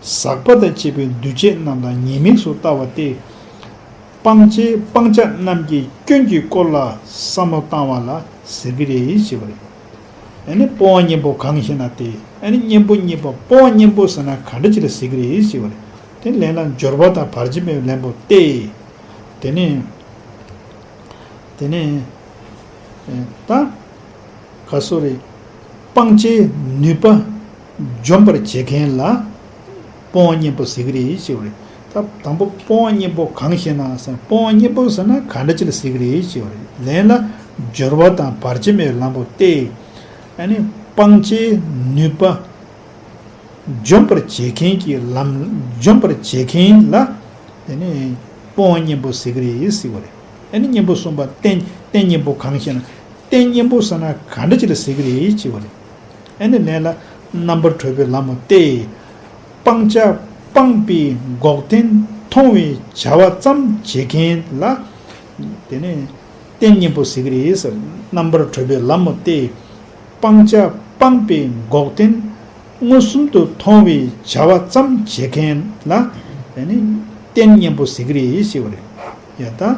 ཟག་པ་དང་བཅས་པའི་འདུ་བྱེད་རྣམས་ལ་ཉེས་དམིགས་སུ་ལྟ་བ་སྟེ། སྤང་བྱའི་སྤང་བྱ་རྣམས་ཀྱི་སྐྱོན་གྱི་སྐོར་ལ་བསམ་བློ་བཏང་བ་ལ་ཟེར་གྱི་རེད་ཞེས་པ་རེད། ཨ་ནི་སྤོང་བ་གཉེན་པོ་གང་ཞེ་ན་སྟེ། ཨ་ནི་གཉེན་པོ་གཉིས་པོ་སྤོང་བ་གཉེན་པོ་ཟེར་ན་ག་འདྲ་ཅིག་ལ་ཟེར་གྱི་རེད་ཞེས་པ་རེད། དེ་ལན་ལ་སྦྱོར་བ་དང་བར་ཆད་མེད་པའི་ལན་པོ་སྟེ། དེ་ནས། དེ་ནས། ད། ག་སོ་རེད། སྤང་བྱའི་ནུས་པ་འཇོམས་པར་བྱེད་མཁན་ལ་སྤོང་བ་གཉེན་པོ་ཟེར་གྱི་རེད་ཞེས་པ་རེད། ད་དང་པོ་སྤོང་བ་གཉེན་པོ་གང་ཞེ་ན་ཟེར། སྤོང་བ་གཉེན་པོ་ཟེར་ན་ག་འདྲ་ཅིག་ལ་ཟེར་གྱི་རེད་ཞེས་པ་རེད། ལན་ལ་སྦྱོར་བ་དང་བར་ཆད་མེད་པའི་ལམ་པོ་སྟེ། ཨ་ནི་སྤང་བྱའི་ནུས་པ་འཇོམས་པར་བྱེད་མཁན་གྱི་ལམ། འཇོམས་པར་བྱེད་མཁན་ལ་དེ་ནི་སྤོང་བ་གཉེན་པོ་ཟེར་གྱི་རེད་ཟེར་བ་རེད། ཨ་ནི་གཉེན་པོ་གསུམ་པ་རྟེན་རྟེན་གཉེན་པོ་གང་ཞེ་ན། རྟེན་གཉེན་པོ་ཟེར་ན་ག་འདྲ་ཅིག་ལ་ཟེར་གྱི་རེད་ཅེས་པ་རེད། ཨ་ནི་ལན་ལ་རྣམ་པར་གྲོལ་བའི་ལམ་མོ་སྟེ། སྤང་བྱ་སྤངས་པའི་འགོག་བདེན་མཐོང་བའི་བྱ་བ་ཙམ་བྱེད་མཁན་ལ། དེ་ནི་རྟེན་གཉེན་པོ་ཟེར་གྱི་རེད་ཟེར། རྣམ་པར་གྲོལ་བའི་ལམ་མོ་སྟེ། སྤང་བྱ་སྤངས་པའི་འགོག་བདེན་མངོན་སུམ་དུ་མཐོང་བའི་བྱ་བ་ཙམ་བྱེད་མཁན་ལ། དེ་ནི་རྟེན་གཉེན་པོ་ཟེར་གྱི་རེད་ཞེས་པ་རེད། ཡ་ད།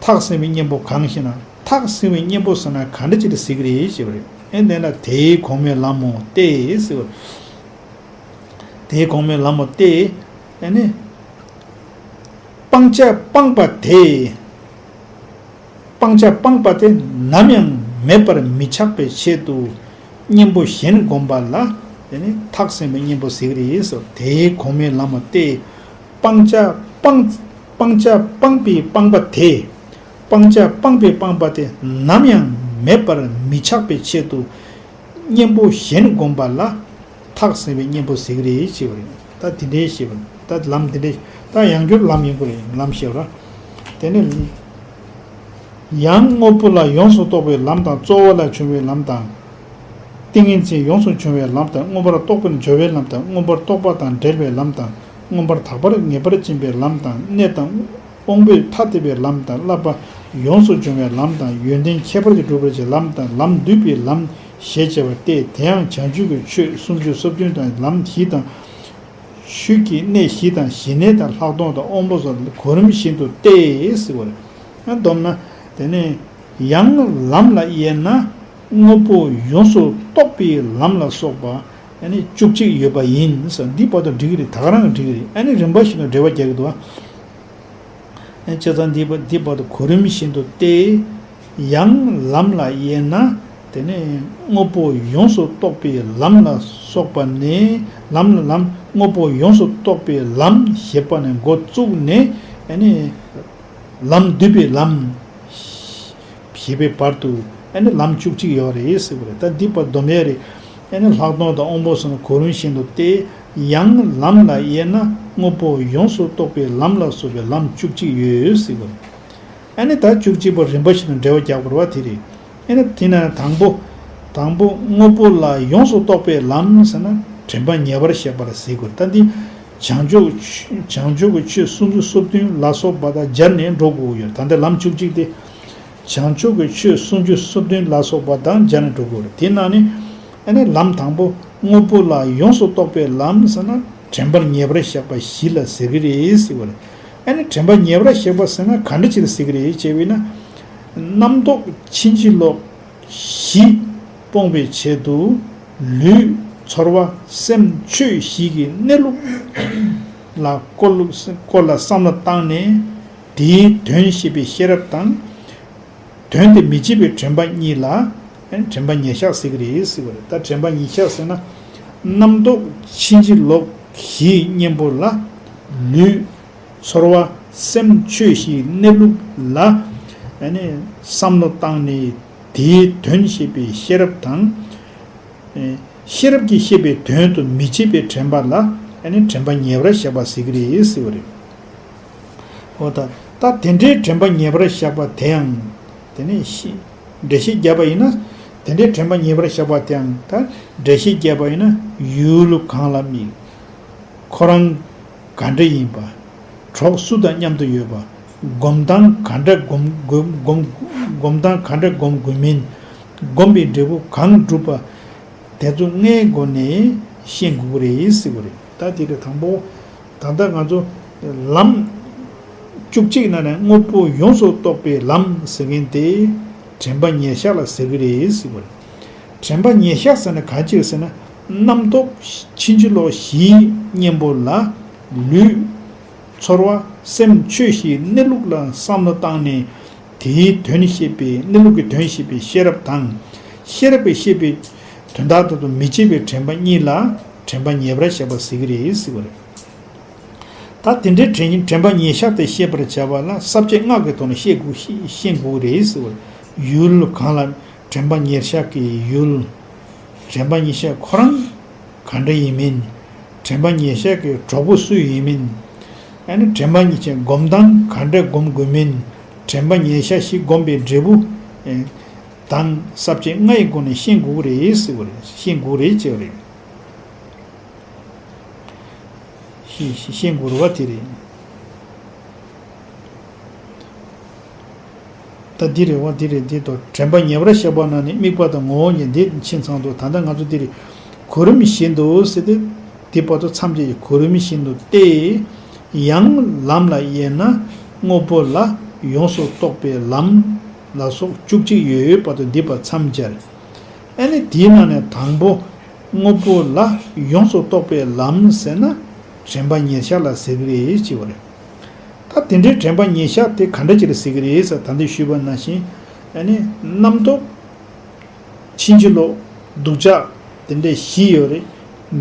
ཐག་བསྲིང་བའི་གཉེན་པོ་གང་ཞེ་ན། ཐག་བསྲིང་བའི་གཉེན་པོ་ཟེར་ན་ག་འདྲ་ཅིག་ལ་ཟེར་གྱི་རེད་ཞེས་པ་རེད། ཨེ་དེ་ལ་དེའི་གོང་མའི་ལམ་མོ་སྟེ་ཟེར་བ། དེའི་གོང་མའི་ལམ་མོ་སྟེ། ཨེ་ནི། སྤང་བྱ་སྤངས་པ་དེ། སྤང་བྱ་སྤངས་པ་དེ་ནམ་ཡང་མེད་པར་མི་ཆགས་པའི་ཆེད་དུ་གཉེན་པོ་གཞན་བསྒོམ་པ་ལ། དེ་ནི་ཐག་བསྲིང་བའི་གཉེན་པོ་ཟེར་གྱི་རེད་ཟེར། དེའི་གོང་མའི་ལམ་མོ་སྟེ། སྤང་བྱ་སྤངས། སྤང་བྱ་སྤངས་པའི་སྤངས་པ་དེ། སྤང་བྱ་སྤངས་པའི་སྤངས་པ་དེ་ནམ་ཡང་མེད་པར་མི་ཆགས་པའི་ཆེད་དུ་གཉེན་པོ་གཞན་བསྒོམ་པ་ལ། ཐག་བསྲིང་བའི་གཉེན་པོ་ཟེར་གྱི་རེད་ཞེས་པ་རེད། ད་དེ་འདྲའི་ཞེས་པ་ད་ལམ་དེ་འདྲའི་ད་ཡང་བསྐྱར་ལམ་ཡིན་དགོས་རེད། ལམ་ཞེས་པ་ར། དེ་ནས་ཡང་དངོས་པོ་ལ་ཡོངས་སུ་རྟོག་པའི་ལམ་དང་། རྩོལ་བ་ལ་འབྱུང་བའི་ལམ་དང་། ཏིང་ངེ་འཛིན་ཡོངས་སུ་འབྱུང་བའི་ལམ་དང་། མངོན་པར་རྟོགས་པར་འགྱུར་བའི་ལམ་དང་། མངོན་པར་རྟོགས་པ་དང་བྲལ་བའི་ལམ་དང་། མངོན་པར་དག་པར་ངེས་པར་འབྱིན་པའི་ལམ་དང་། གནས་དང་། དབང་པོས་ཐ་དད་པའི་ལམ་དང་། བསླབ་པ་ཡོངས་སུ་སྦྱོང་བའི་ལམ་དང་། ཡོན་ཏན་ཁྱད་པར་གྱིས་གྲུབ་པར་བྱེད་ལམ་དང་། ལམ་བསྡུས་པའི་ལམ་ཞེས་བྱ་བ་སྟེ། དེ་ཡང་བྱང་ཆུབ་ཀྱི་ཆོས་སུམ་ཅུ་སོ་བདུན་དང་། ལམ་བཞི་དང་། ཆོས་ཀྱི་གནས་བཞི་དང་། ཞི་གནས་དང་། ལྷག་མཐོང་དང་། དབང་པོ་སོགས་གོ་རིམ་བཞིན་དུ་སྟེ་ཟེར་བ་རེད། ཡང་བསྡོམས་ན། དེ་ནས་ཡང་ལམ་ལ་དབྱེ་ན། དངོས་པོ་ཡོངས་སུ་རྟོག་པའི་ལམ་ལ་སོགས་པ་ཨ་ནི་བཅུ་གཅིག་ཡོད་པ་ཡིན་ཟེར། འདི་བར་དུ་འགྲིག་གི་རེད། ད་ག་རང་གི་འགྲིག་གི་རེད། ཨ་ནི་རིམ་པ་བཞིན་དུ་འགྲེལ་བ་རྒྱག་གི་འདུག་བ། ཨ་ནི་བྱས་ཙང་འདི་བར་འདི་བར་དུ་གོ་རིམ་བཞིན་དུ་སྟེ། ཡང་ལམ་ལ་དབྱེ་ན། དེ་ནས་དངོས་པོ་ཡོངས་སུ་རྟོག་པའི་ལམ་ལ་སོགས་པ་ནས། ལམ་ལ་ལམ་དངོས་པོ་ཡོངས་སུ་རྟོག་པའི་ལམ་ཞེས་པ་ནས་འགོ་བཙུགས་ནས། ཨ་ནི། ལམ་བསྡུས་པའི་ལམ་ཞེས་པའི་བར་དུ་ཨ་ནི་ལམ་བཅུ་གཅིག་ཡོད་རེད་ཟེར་བ་རེད། ད་འདི་བར་སྡོམ་ཡས་རེད། ཨ་ནི་ལྷག་མཐོང་དང་དབང་པོ་སོགས་གོ་རིམ་བཞིན་དུ་སྟེ། ཡང་ལམ་ལ་དབྱེ་ན་དངོས་པོ་ཡོངས་སུ་རྟོག་པའི་ལམ་ལ་སོགས་པའི་ལམ་བཅུ་གཅིག་ཡོད་ཟེར་བ་རེད། ཨ་ནི་ད་བཅུ་གཅིག་པོ་རིམ་པ་བཞིན་དུ་འགྲེལ་བ་རྒྱག་པ་རེད་བ། དེ་རེད། ཨ་ནི་དེ་ན་དང་པོ། དང་པོ་དངོས་པོ་ལ་ཡོངས་སུ་རྟོག་པའི་ལམ་ཟེར་ན་དྲན་པ་ཉེ་བར་གཤེགས་པ་ལ་ཟེར་དགོས། ད་འདི་བྱང་ཆུབ་བྱང་ཆུབ་ཀྱི་ཆོས་སུམ་ཅུ་སོ་བདུན་ལ་སོགས་པ་དང་སྦྱར་ནས་འགྲོ་དགོས་ཡོད། ད་ལྟ་ལམ་བཅུ་གཅིག་སྟེ། བྱང་ཆུབ་ཀྱི་ཆོས་སུམ་ཅུ་སོ་བདུན་ལ་སོགས་པ་དང་སྦྱར་ནས་འགྲོ་དགོས་རེད། དེ་ནང་ནས་ཨ་ནི་ལམ་དང་པོ་དངོས་པོ་ལ་ཡོངས་སུ་རྟོག་པའི་ལམ་ཟེར་ན་དྲན་པ་ཉེ་བར་གཤེགས་པ་བཞི་ལ་ཟེར་གྱི་རེད་ཟེར་བ་རེད། ཨ་ནི་དྲན་པ་ཉེ་བར་གཤེགས་པ་ཟེར་ན་ག་འདྲ་ཅིག་ལ་ཟེར་གྱི་རེད་ཅེས་པས་ན། རྣམ་རྟོག་ཕྱིན་ཅི་ལོག་བཞི་སྤོང་བའི་ཆེད་དུ་ལུས་ཚོར་བ་སེམས་ཆོས་བཞི་གི་གནས་ལུགས་ལ་སྐོར་སྐོར་ལ་བསམ་བློ་བཏང་ནས། དེའི་དོན་ཤེས་པའི་ཤེས་རབ་དང་། དོན་དེ་མི་བྱེད་པའི་དྲན་པ་གཉིས་ལ་དྲན་པ་ཉེར་བཞག་ཟེར་གྱི་རེད་ཟེར་བ་རེད། ད་དྲན་པ་ཉེར་བཞག་ཟེར་ན། རྣམ་རྟོག་ཕྱིན་ཅི་ལོག་བཞིའི་གཉེན་པོ་ལ། ལུས་ཚོར་བ་སེམས་ཆོས་བཞིའི་གནས་ལུགས་ལ་ ཨ་ནི་བསམ་བློ་བཏང་ནས་དེའི་དོན་ཤེས་པའི་ཤེས་རབ་དང་། ཨེ་ཤེས་རབ་ཀྱིས་ཤེས་པའི་དོན་དུ་མི་བྱེད་པའི་དྲན་པ་ལ་ཨ་ནི་དྲན་པ་ངེས་པར་བཞག་པ་ཟེར་གྱི་རེད་ཟེར་བ་རེད། འོ་ད་ད་དེ་འདྲའི་དྲན་པ་ངེས་པར་བཞག་པ་དེ་ཡང་དེ་ནས་ཤེས་འགྲེལ་བཤད་བརྒྱབ་པ་ཡིན་ན། དེ་འདྲའི་དྲན་པ་ངེས་པར་བཞག་པ་དེའང་ད་འགྲེལ་བཤད་བརྒྱབ་པ་ཡིན་ན། ཡུལ་གང་ལ་དམིགས། ཁོ་རང་ག་འདྲ་ཡིན་པ། གྲོགས་སུ་དང་མཉམ་དུ་ཡོད་པ། སྒོམ་སྟངས་ག་འདྲ་སྒོམ་སྒོམ་སྒོམ་སྒོམ་སྟངས་ག་འདྲ་སྒོམ་དགོས་མིན། སྒོམ་པའི་འབྲས་བུ་གང་སྒྲུབ་པ། དེ་ཚོ་ལྔའི་སྒོ་ནས་ཤེས་དགོས་ཀྱི་རེད་ཟེར་བ་རེད། ད་དེ་ག་དང་པོ། ད་ལྟ་ང་ཚོ་ལམ་བཅུ་གཅིག་ནང་ནས་དངོས་པོ་ཡོངས་སུ་རྟོག་པའི་ལམ་ཟེར་མཁན་དེ་དྲན་པ་ཉེར་བཞག་ལ་ཟེར་གྱི་རེད་ཟེར་བ་རེད། དྲན་པ་ཉེར་བཞག་ཟེར་ན་ག་ཅི་ཟེར་ན། རྣམ་རྟོག་ཕྱིན་ཅི་ལོག་བཞིའི་གཉེན་པོ་ལ་ལུས། ཚོར་བ། སེམས་ཆོས་བཞིའི་གནས་ལུགས་ལ་བསམ་བློ་བཏང་ནས་དེའི་དོན་ཤེས་པའི་གནས་ལུགས་ཀྱི་དོན་ཤེས་པའི་ཤེས་རབ་དང་། ཤེས་རབ་ཀྱིས་ཤེས་པའི་དོན་དག་དང་དུ་མི་བྱེད་པའི་དྲན་པ་གཉིས་ལ་དྲན་པ་ཉེར་བཞག་པ་ཟེར་གྱི་རེད་ཟེར་བ་རེད། ད་དེ་འདྲའི་དྲན་དྲན་པ་ཉེར་བཞག་དེ་ཤེས་པར་བྱ་བ་ལ་ས་བཅད་ལྔ་གི་ཐོག་ནས་ཤེས་དགོས་ཤེས་ཤེས་དགོས་རེད་ཟེར་བ་རེད། ཡུལ་གང་ལ། དྲན་པ་ཉེར་བཞག་གི་ཡུལ། དྲན་པ་ཉེར་བཞག་ཁོ་རང་ག་འདྲ་ཡིན་མིན། དྲན་པ་ཉེར་བཞག་གི་གྲོགས་པོ་སུ་ཡིན་མིན། ཨ་ནི་དྲན་པ་ཉེར་བཞག་སྒོམ་སྟངས་ག་འདྲ་སྒོམ་དགོས་མིན། དྲན་པ་ཉེར་བཞག་བཞི་སྒོམ་པའི་འབྲས་བུ་དང་ས་བཅད་ལྔ་ཡི་སྒོ་ནས་ཤེས་དགོས་ཀྱི་རེད་ཟེར་བ་རེད། ཤེས་དགོས་རེད་ཅེས་པ་རེད། ཤེས་ཤེས་ཤེས་དགོས་རེད་བ་དེ་རེད། ད་འདི་རེད་བ་འདི་རེད་འདི་དོ། དྲན་པ་ཉེ་བར་བཞག་པ་ན་ནི་དམིགས་པ་དང་ངོ་བོ་ཉིད་འདི་ཕྱིན་ཚང་དུ། ད་ལྟ་ང་ཚོ་འདི་རེད། གོ་རིམ་བཞིན་དུ་ཟེར་ཏེ། འདི་བར་དུ་མཚམས་བཅད་ཀྱི་གོ་རིམ་བཞིན་དུ་སྟེ། ཡང་ལམ་ལ་དབྱེ་ན་དངོས་པོ་ལ་ཡོངས་སུ་རྟོག་པའི་ལམ་ལ་སོགས་བཅུ་གཅིག་ཡོད་པར་དུ་འདི་བར་མཚམས་སྦྱར། ཨ་ནི་དེའི་ནང་ནས་དང་པོ། དངོས་པོ་ལ་ཡོངས་སུ་རྟོག་པའི་ལམ་ཟེར་ན་དྲན་པ་ཉེར་བཞག་ལ་ཟེར་གྱི་རེད་ཅེས་པ་རེད། ད་དེ་འདྲའི་དྲན་པ་ཉེར་བཞག་དེ་ག་འདྲ་ཅིག་ལ་ཟེར་གྱི་རེད་ཟེར། ད་འདི་ཞུས་པ་ནང་བཞིན། ཨ་ནི་རྣམ་རྟོག་ཕྱིན་ཅི་ལོག་སྡུག་ཅག་དེ་འདྲའི་བཞི་ཡོད་རེད།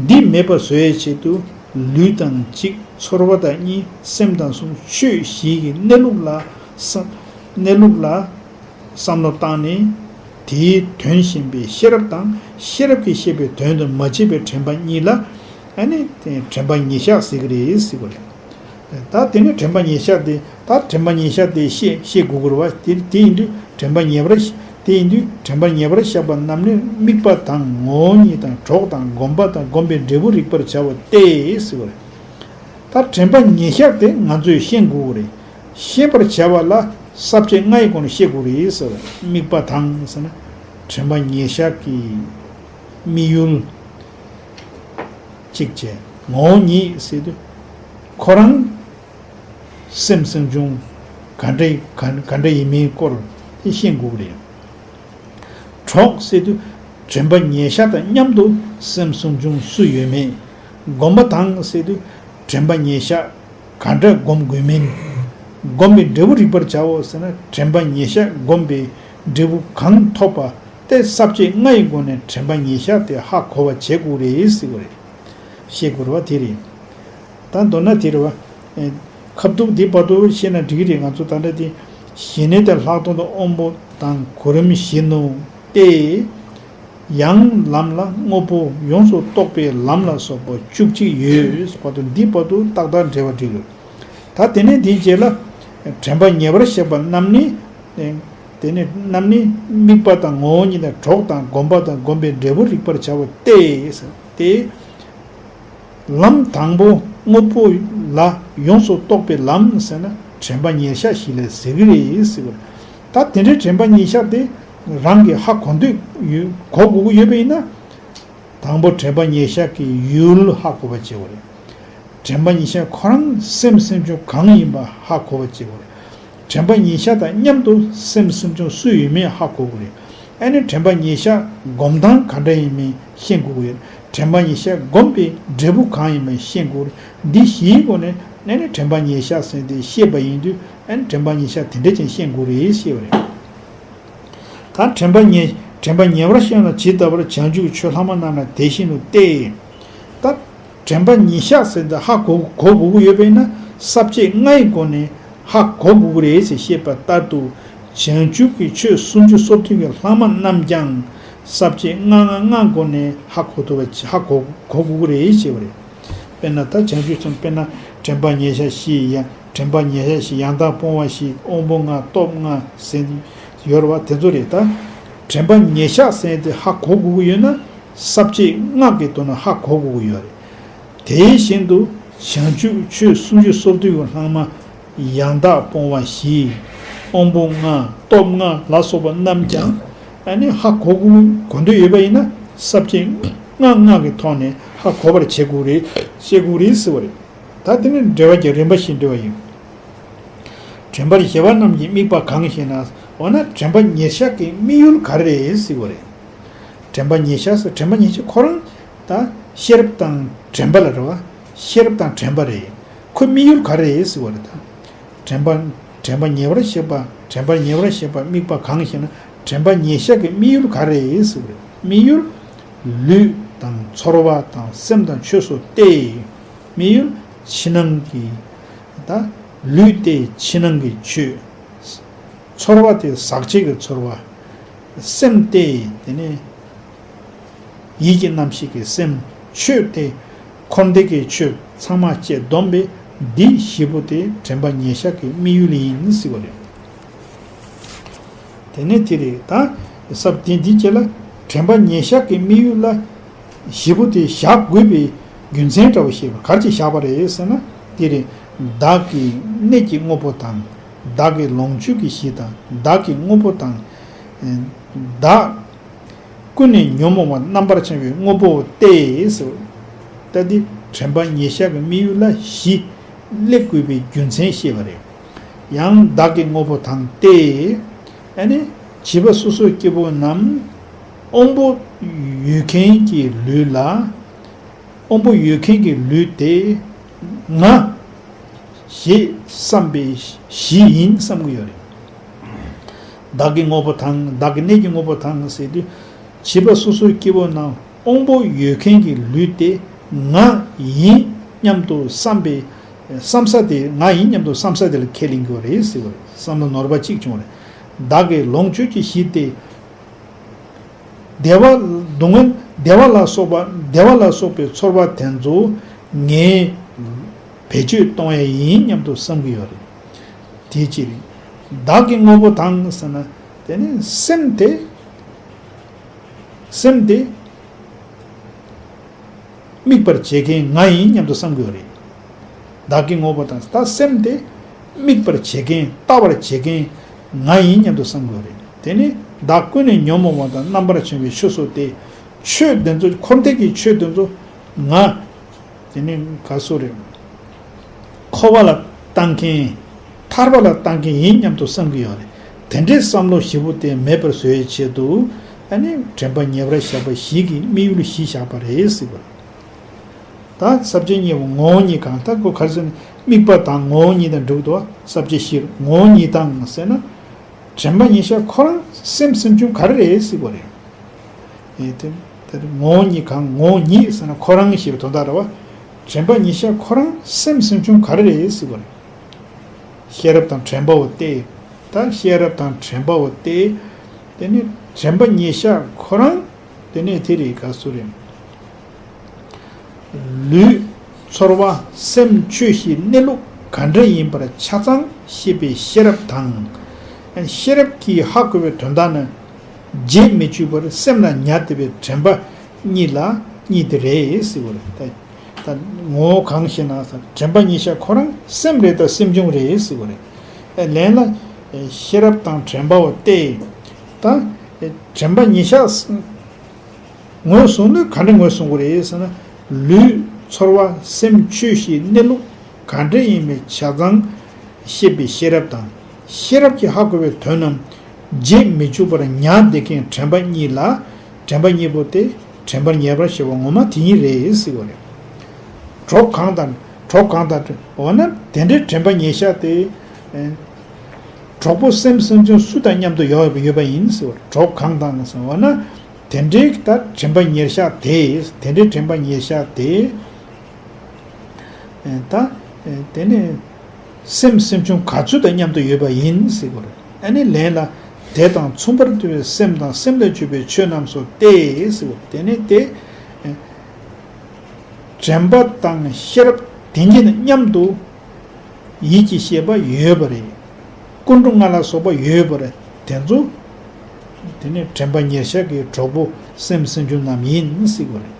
འདི་མེད་པར་བཟོ་ཡའི་ཆེད་དུ་ལུས་དང་གཅིག་ཚོར་བ་དང་གཉིས་སེམས་དང་གསུམ་ཆོས་བཞི་གི་གནས་ལུགས་ལ་བསམ་གནས་ལུགས་ལ་བསམ་བློ་བཏང་ནས་དེའི་དོན་ཤེས་པའི་ཤེས་རབ་དང་ཤེས་རབ་ཀྱིས་ཤེས་པའི་དོན་དུ་མ་བྱས་པའི་དྲན་པ་གཉིས་ལ་ཨ་ནི་དྲན་པ་ཉེར་བཞག་ཟེར་གྱི་རེད་ཟེར་གྱི་རེད། ད་དེ་ནས་དྲན་པ་ཉེར་བཞག་དེ་ད་དྲན་པ་ཉེར་བཞག་དེ་ཤེས་ཤེས་དགོས་ཀྱི་རེད་བ། དེ་དེ་ཡིན་དུས་དྲན་པ་ཉེ་བར་དེ་ཡིན་དུས་དྲན་པ་ཉེ་བར་བཞག་པ་རྣམས་ནི་དམིགས་པ་དང་ངོ་བོ་ཉིད་དང་གྲོགས་དང་སྒོམ་པ་དང་སྒོམ་པའི་འབྲས་བུ་རིག་པར་བྱ་བ་སྟེ་ཟེར་བ་རེད། ད་དྲན་པ་ཉེར་བཞག་དེ་ང་ཚོས་ཤེས་དགོས་ཀྱི་རེད། ཤེས་པར་བྱ་བ་ལ་ས་བཅད་ལྔ་ཡི་སྒོ་ནས་ཤེས་དགོས་རེད་ཟེར་བ་རེད། དམིགས་པ་དང་ཟེར་ན་དྲན་པ་ཉེར་བཞག་གི་དམིགས་ཡུལ། གཅིག་བྱས། ངོ་བོ་ཉིད་ཟེར་དུས། ཁོ་རང་སེམས་སེམས་བྱུང་ག་འདྲ་ག་ག་འདྲ་ཡིན་མིན་སྐོར་དེ་ཤེས་དགོས་ཀྱི་རེད། གྲོགས་ཟེར་དུས་དྲན་པ་ཉེར་བཞག་དང་མཉམ་དུ་སེམས་སེམས་བྱུང་སུ་ཡོད་མེད། སྒོམ་པ་དང་ཟེར་དུས་དྲན་པ་ཉེར་བཞག་ག་འདྲ་སྒོམ་དགོས་མིན། སྒོམ་པའི་འབྲས་བུ་རིག་པར་བྱའོ་ཟེར་ན་དྲན་པ་ཉེར་བཞག་སྒོམ་པའི་འབྲས་བུ་གང་ཐོབ་པ། དེ་ས་བཅད་ལྔ་ཡི་སྒོ་ནས་དྲན་པ་ཉེར་བཞག་དེ་ཧ་གོ་བ་བྱེད་དགོས་རེད་ཟེར་བ་རེད། ཤེས་དགོས་རེད་བ་དེ་རེད། ད་མདོར་ན་དེ་རེད་བ། ཨེ། ཁ་ཐུག་འདི་བར་དུ་ཤེས་ན་འགྲིག་གི་རེད། ང་ཚོ་ད་ལྟ་དེ་ཞི་གནས་དང་ལྷག་མཐོང་དང་དབང་པོ་དང་གོ་རིམ་བཞིན་ནོ་སྟེ། ཡང་ལམ་ལ་དངོས་པོ་ཡོངས་སུ་རྟོག་པའི་ལམ་ལ་སོགས་པ་བཅུ་གཅིག་ཡོད་བར་དུ་འདི་བར་དུ་ཏག་ཏག་འགྲེལ་བ་འགྲིག་གི་རེད། ད་དེ་ནས་དེའི་རྗེས་ལ་དྲན་པ་ཉེ་བར་བཞག་པ་རྣམས་ནི། དེ་ནི་རྣམ་སྨིན་དམིགས་པ་དང་ངོ་བོ་ཉིད་དང་གྲོགས་དང་སྒོམ་པ་དང་སྒོམ་པའི་འབྲས་བུ་རིག་པར་བྱ་བ་སྟེ། ལམ་དང་པོ་དངོས་པོ་ལ་ཡོངས་སུ་རྟོག་པའི་ལམ་ཟེར་ན་དྲན་པ་ཉེར་བཞག་བཞི་ལ་ཟེར་གྱི་རེད་ཟེར་བ་རེད། ད་དེ་འདྲའི་དྲན་པ་ཉེར་བཞག་དེ་རང་གིས་ཧ་གོ་འདོད་ཡོད་གོ་དགོས་ཀྱི་ཡོད་པ་ཡིན་ན། དང་པོ་དྲན་པ་ཉེར་བཞག་གི་ཡུལ་ཧ་གོ་བ་བྱེད་དགོས་རེད། དྲན་པ་ཉེར་བཞག་ཁོ་རང་སེམས་སེམས་བྱུང་གང་ཡིན་པ་ཧ་གོ་བ་བྱེད་དགོས་རེད། དྲན་པ་ཉེར་བཞག་དང་མཉམ་དུ་སེམས་སེམས་བྱུང་སུ་ཡོད་མེད་ཧ་གོ་དགོས་རེད། ཨ་ནི་དྲན་པ་ཉེར་བཞག་སྒོམ་སྟངས་ག་འདྲ་ཡིན་མིན་ཤེས་དགོས་ཀྱི་ཡོད། དྲན་པ་ཉེར་བཞག་སྒོམ་པའི་འབྲས་བུ་གང་ཡིན་མིན་ཤེས་དགོས་རེད། འདི་བཞིའི་སྒོ་ནས་ཨ་ནི་དྲན་པ་ཉེར་བཞག་ཟེར་དེ་ཤེས་པ་ཡིན་དུས་ཨ་ནི་དྲན་པ་ཉེར་བཞག་དེ་འདྲ་ཅན་ཤེས་དགོས་རེད་ཞེས་པ་རེད། ད་དྲན་པ་ཉེ་དྲན་པ་ཉེ་བར་ཤེས་ན་ཇི་ལྟ་བར་བྱང་ཆུབ་ཀྱི་ཆོས་ལྷག་མ་རྣམས་ལ་དེ་བཞིན་དུ་སྟེ། ད་དྲན་པ་ཉེར་བཞག་ཟེར་འདི་ཧ་གོ་གོ་དགོས་ཀྱི་ཡོད་པས་ན་ས་བཅད་ལྔ་ཡི་སྒོ་ནས་ཧ་གོ་དགོས་ཀྱི་རེད་ཟེར་བཤད་པ་ལྟར་དུ། བྱང་ཆུབ་ཀྱི་ཆོས་སུམ་ཅུ་སོ་བདུན་གྱི་ལྷག་མ་རྣམས་ཀྱང་ས་བཅད་ལྔ་ལྔ་ལྔ་སྒོ་ནས་ཧ་གོ་ཐུབ་པ་ཧ་གོ་གོ་དགོས་ཀྱི་རེད་ཅེས་པ་རེད། དཔེར་ན་ད་བྱང་ཆུབ་སེམས་དཔེར་ན་དྲན་པ་ཉེར་བཞག་བཞི་ཡང་དྲན་པ་ཉེར་བཞག་བཞི་ཡང་དག་སྤོང་བ་བཞི་དབང་པོ་ལྔ་སྟོབས་ལྔ་ཟེར་ཡོད་རེད་བ། དེ་ཚོ་རེད། ད་དྲན་པ་ཉེར་བཞག་ཟེར་དེ་ཧ་གོ་དགོས་ཀྱི་ཡོད་ན་ས་བཅད་ལྔ་གི་དོན་ཧ་གོ་དགོས་ཀྱི་ཡོད་རེད། དེ་བཞིན་དུ་བྱང་ཆུབ་ཆོས་སུམ་ཅུ་སོ་བདུན་གྱི་ལྷག་མ་ཡང་དག་སྤོང་བ་བཞི། དབང་པོ་ལྔ་སྟོབས་ལྔ་ལ་སོགས་པ་རྣམས་ཀྱང་ཨ་ནི་ཧ་གོ་དགོས་གོ་འདོད་ཡོད་པ་ཡིན་ན་ས་བཅད་ལྔ་ལྔ་གི་ཐོག་ནས་ཧ་གོ་བར་བྱེད་དགོས་རེད་བྱེད་དགོས་རེད་ཟེར་བ་རེད། ད་དེ་ནི་འགྲེལ་བ་གྱི་རིམ་པ་བཞིན་འགྲེལ་བ་ཡིན། དྲན་པར་བྱེད་པ་རྣམས་ཀྱི་དམིགས་པ་གང་ཞེ་ན། འོ་ན་དྲན་པ་ཉེར་བཞག་གི་དམིགས་ཡུལ་ག་རེ་རེད་ཟེར་བ་རེད། དྲན་པ་ཉེར་བཞག་ཟེར་དྲན་པ་ཉེར་བཞག་ཁོ་རང་ད་ཤེས་རབ་དང་དྲན་པ་ལ་རེད་བ། ཤེས་རབ་དང་དྲན་པ་རེད། ཁོའི་དམིགས་ཡུལ་ག་རེ་རེད་ཟེར་བ་རེད་ད། དྲན་པ་དྲན་པ་ཉེ་བར་བཤད་པ་དྲན་པ་ཉེ་བར་བཤད་པ་དམིགས་པ་གང་ཞེ་ན། དྲན་པ་ཉེར་བཞག་གི་དམིགས་ཡུལ་ག་རེ་རེད་ཟེར་བ་རེད། དམིགས་ཡུལ་ལུས་དང་ཚོར་བ་དང་སེམས་དང་ཆོས་སོ་སྟེ། དམིགས་ཡུལ་ཕྱི་ནང་གི་ད་ལུས་ཏེ་ཕྱི་ནང་གི་ཆོས། ཚོར་བ་དེ་ཟག་བཅས་ཀྱི་ཚོར་བ། སེམས་ཏེ་དེ་ནི་ཡིད་ཀྱི་རྣམ་ཤེས་ཀྱི་སེམས། ཆོས་ཏེ་འཁོར་འདས་ཀྱི་ཆོས་ཚང་མ་བཅས་བསྡོམས་པས་འདི་བཞི་པོ་དེ་དྲན་པ་ཉེར་བཞག་གི་དམིགས་ཡུལ་ཡིན་ཟེར་བ་རེད། དེ་ནས་དེ་རེད་ད། ས་བཅད་འདི་བཅས་ལ་དྲན་པ་ཉེར་བཞག་གི་དམིགས་ཡུལ་ལ། བཞི་པོ་དེ་བཞག་དགོས་པའི་རྒྱུ་མཚན་འདྲ་བོ་ཞིག་ག་རེ་ཅིག་བཞག་པ་རེད་ཟེར་ན། དེ་རེད། བདག་གི་གནས་ཀྱི་དངོས་པོ་དང་། བདག་གི་ལོངས་སྤྱོད་ཀྱི་གཞི་དང་བདག་གི་དངོས་པོ་དང་། བདག་ཀུན་ནས་ཉོན་མོངས་པ་རྣམ་པར་བྱང་བའི་དངོས་པོ་སྟེ་ཟེར། ད་འདི་དྲན་པ་ཉེར་བཞག་གི་དམིགས་ཡུལ་ལ་བཞི་སླེབས་དགོས་པའི་རྒྱུ་མཚན་བཤད་པ་རེད། ཡང་བདག་གི་དངོས་པོ་དང་སྟེ། ཨ་ནི་བྱིས་པ་སོ་སོའི་སྐྱེ་བོ་རྣམས་དབང་པོ་ཡོད་མཁན་གྱི་ལུས་ལ། དབང་པོ་ཡོད་མཁན་གྱི་ལུས་དེ་ང་ཞེས་བསམ་པའི་གཞི་ཡིན་བསམ་གྱི་ཡོད་རེད། བདག་གི་དངོས་པོ་དང་བདག་གི་གནས་ཀྱི་དངོས་པོ་དང་ཟེར་དུས། བྱིས་པ་སོ་སོའི་སྐྱེ་བོ་རྣམས་དབང་པོ་ཡོད་མཁན་གྱི་ལུས་དེ་ང་ཡིན་སྙམ་དུ་བསམ་པའི་བསམ་ས་དེ་ང་ཡིན་སྙམ་དུ་བསམ་ས་དེ་ལ་ཁས་ལེན་དགོས་རེད་ཟེར་བ་རེད། བསམ་བློ་ནོར་བ་གཅིག་བྱུང་བ་རེད། བདག་གི་ལོངས་སྤྱོད་ཀྱི་གཞི་སྟེ། བདེ་བ་སྡུག་བསྔལ་བདེ་བ་ལ་སོགས་པ་བདེ་བ་ལ་སོགས་པའི་ཚོར་བ་དེ་ཚོ་ངས་བེད་སྤྱོད་གཏོང་ཡ་ཡིན་སྙམ་དུ་བསམ་གྱི་ཡོད་རེད། དེ་ཅི་རེད། བདག་གི་དངོས་པོ་དང་ཟེར་ན། དེ་ནི་སེམས་དེ་སེམས་དེ་དམིགས་པར་བྱེད་མཁན་ང་ཡིན་སྙམ་དུ་བསམ་གྱི་ཡོད་རེད། བདག་གི་དངོས་པོ་དང་ད་སེམས་དེ་དམིགས་པར་བྱེད་མཁན་ལྟ་བར་བྱེད་མཁན་ང་ཡིན་སྙམ་དུ་བསམ་གྱི་ཡོད་རེད། དེ་ནི་བདག་ཀུན་ནས་ཉོན་མོངས་པ་དང་རྣམ་པར་བྱང་བའི་ཆོས་སོ་སྟེ། ཆོས་དེ་ཚོ་འཁོར་འདས་ཀྱི་ཆོས་དེ་ཚོ་ང་། དེ་ནི་ག་སོ་རེད། འཁོར་བ་ལ་ལྟ་མཁན། ཐར་པ་ལ་ལྟ་མཁན་ཡིན་སྙམ་དུ་བསམ་གྱི་ཡོད་རེད། དེ་འདྲའི་བསམ་བློ་བཞི་པོ་དེ་མེད་པར་བཟོ་བའི་ཆེད་དུ། ཨ་ནི་དྲན་པ་ཉེ་བར་བཞག་པ་བཞི་གི་དམིགས་ཡུལ་བཞི་བཞག་པ་རེད་ཟེར་བ་རེད། ད་ས་བཅད་གཉིས་པོ་ངོ་བོ་ཉིད་གང་ལྟར་གོ་ག་རེ་ཟེར་ན་དམིགས་པ་དང་ངོ་བོ་ཉིད་དང་འགྲུབ་འདུག་ས་བཅད་བཞིར་ངོ་བོ་ཉིད་དང་ཟེར་ན། དྲན་པ་ཉེར་བཞག་ཁོ་རང་སེམས་སེམས་བྱུང་ག་རེ་རེད་ཟེར་བ་རེད། ཨེ་དེ་དེ་ངོ་བོ་ཉིད་གང་ངོ་བོ་ཉིད་ཟེར་ན་ཁོ་རང་ཞེས་པའི་དོན་དག་རེད་བ། དྲན་པ་ཉེར་བཞག་ཁོ་རང་སེམས་སེམས་བྱུང་ག་རེ་རེད་ཟེར་བ་རེད། ཤེས་རབ་དང་དྲན་པའོ་སྟེ། ད་ཤེས་རབ་དང་དྲན་པའོ་སྟེ། དེ་ནི་དྲན་པ་ཉེར་བཞག་ཁོ་རང་དེ་ནས་དེ་རེད་ག་སུ་རེད། ལུས། ཚོར་བ། སེམས་ཆོས་བཞིའི་གནས་ལུགས་ག་འདྲ་ཡིན་པར་ཆ་ཚང་ཤེས་པའི་ཤེས་རབ་དང་། ཤེས་རབ་ཀྱིས་ཧ་གོ་བའི་དོན་དག་ནི། རྗེད་མི་བཅུག་པར་སེམས་ལ་ཉར་བསྡད་པའི་དྲན་པ་གཉིས་ལ་གཉིས་དེ་རེད་ཟེར་བ་རེད། ད་ངོ་བོ་གང་ཞེ་ན། དྲན་པ་ཉེར་བཞག་ཁོ་རང་སེམས་རེད་དང་སེམས་བྱུང་རེད་ཟེར་བ་རེད། ལན་ལ། ཤེས་རབ་དང་དྲན་པའོ་སྟེ། ད། དྲན་པ་ཉེར་བཞག་ངོས་བཟུང་ན་ག་འདྲ་ངོས་བཟུང་གི་རེད་ཟེར་ན། ལུས། ཚོར་བ། སེམས། ཆོས་བཞིའི་གནས་ལུགས་ག་འདྲ་ཡིན་མིན་ཆ་ཚང་ཤེས་པའི་ཤེས་རབ་དང་། ཤེས་རབ་ཀྱིས་ཧ་གོ་བའི་དོན་རྣམས་རྗེད་མི་བཅུག་པར་ཉར་བསྡད་མཁན་དྲན་པ་གཉིས་ལ། དྲན་པ་གཉིས་པོ་དེ་དྲན་པ་ཉེར་བཞག་པ་ངོ་མ་དེ་ཉིད་རེད་ཟེར་བ་རེད། གྲོགས་གང་དང་གྲོགས་གང་དང་འོ་ན་དེ་འདྲའི་དྲན་པ་ཉེར་བཞག་དེ། གྲོགས་པོ་སེམས་སེམས་བྱུང་སུ་དང་མཉམ་དུ་ཡོད་ཡོད་པ་ཡིན་ཟེར་བ་རེད། གྲོགས་གང་དང་ཟེར་བ་ན། དེ་འདྲའི་ད་དྲན་པ་ཉེར་བཞག་དེ། དེ་འདྲའི་དྲན་པ་ཉེར་བཞག་དེ། ད། དེ་ནི་སེམས་སེམས་བྱུང་ག་ཚོད་དང་མཉམ་དུ་ཡོད་པ་ཡིན་ཟེར་བ་རེད། ཨ་ནི་ལན་ལ། དེ་དང་མཚུངས་པར་འདུ་བའི་སེམས་དང་སེམས་ལས་བྱུང་བའི་ཆོས་རྣམས་སོ་སྟེ་ཟེར་བ་དེ་ནི་སྟེ། དྲན་པ་དང་ཤེས་རབ་དེ་གཉིས་ལ་མཉམ་དུ་ཡིད་ཀྱི་ཤེས་པ་ཡོད་པ་རེད། ཀུན་འགྲོ་ལྔ་ལ་སོགས་པ་ཡོད་པ་རེད། དེ་ཚོ་དེ་ནི་དྲན་པ་ཉེར་བཞག་གི་གྲོགས་པོ་སེམས་སེམས་བྱུང་རྣམས་ཡིན་ཟེར་བ་རེད།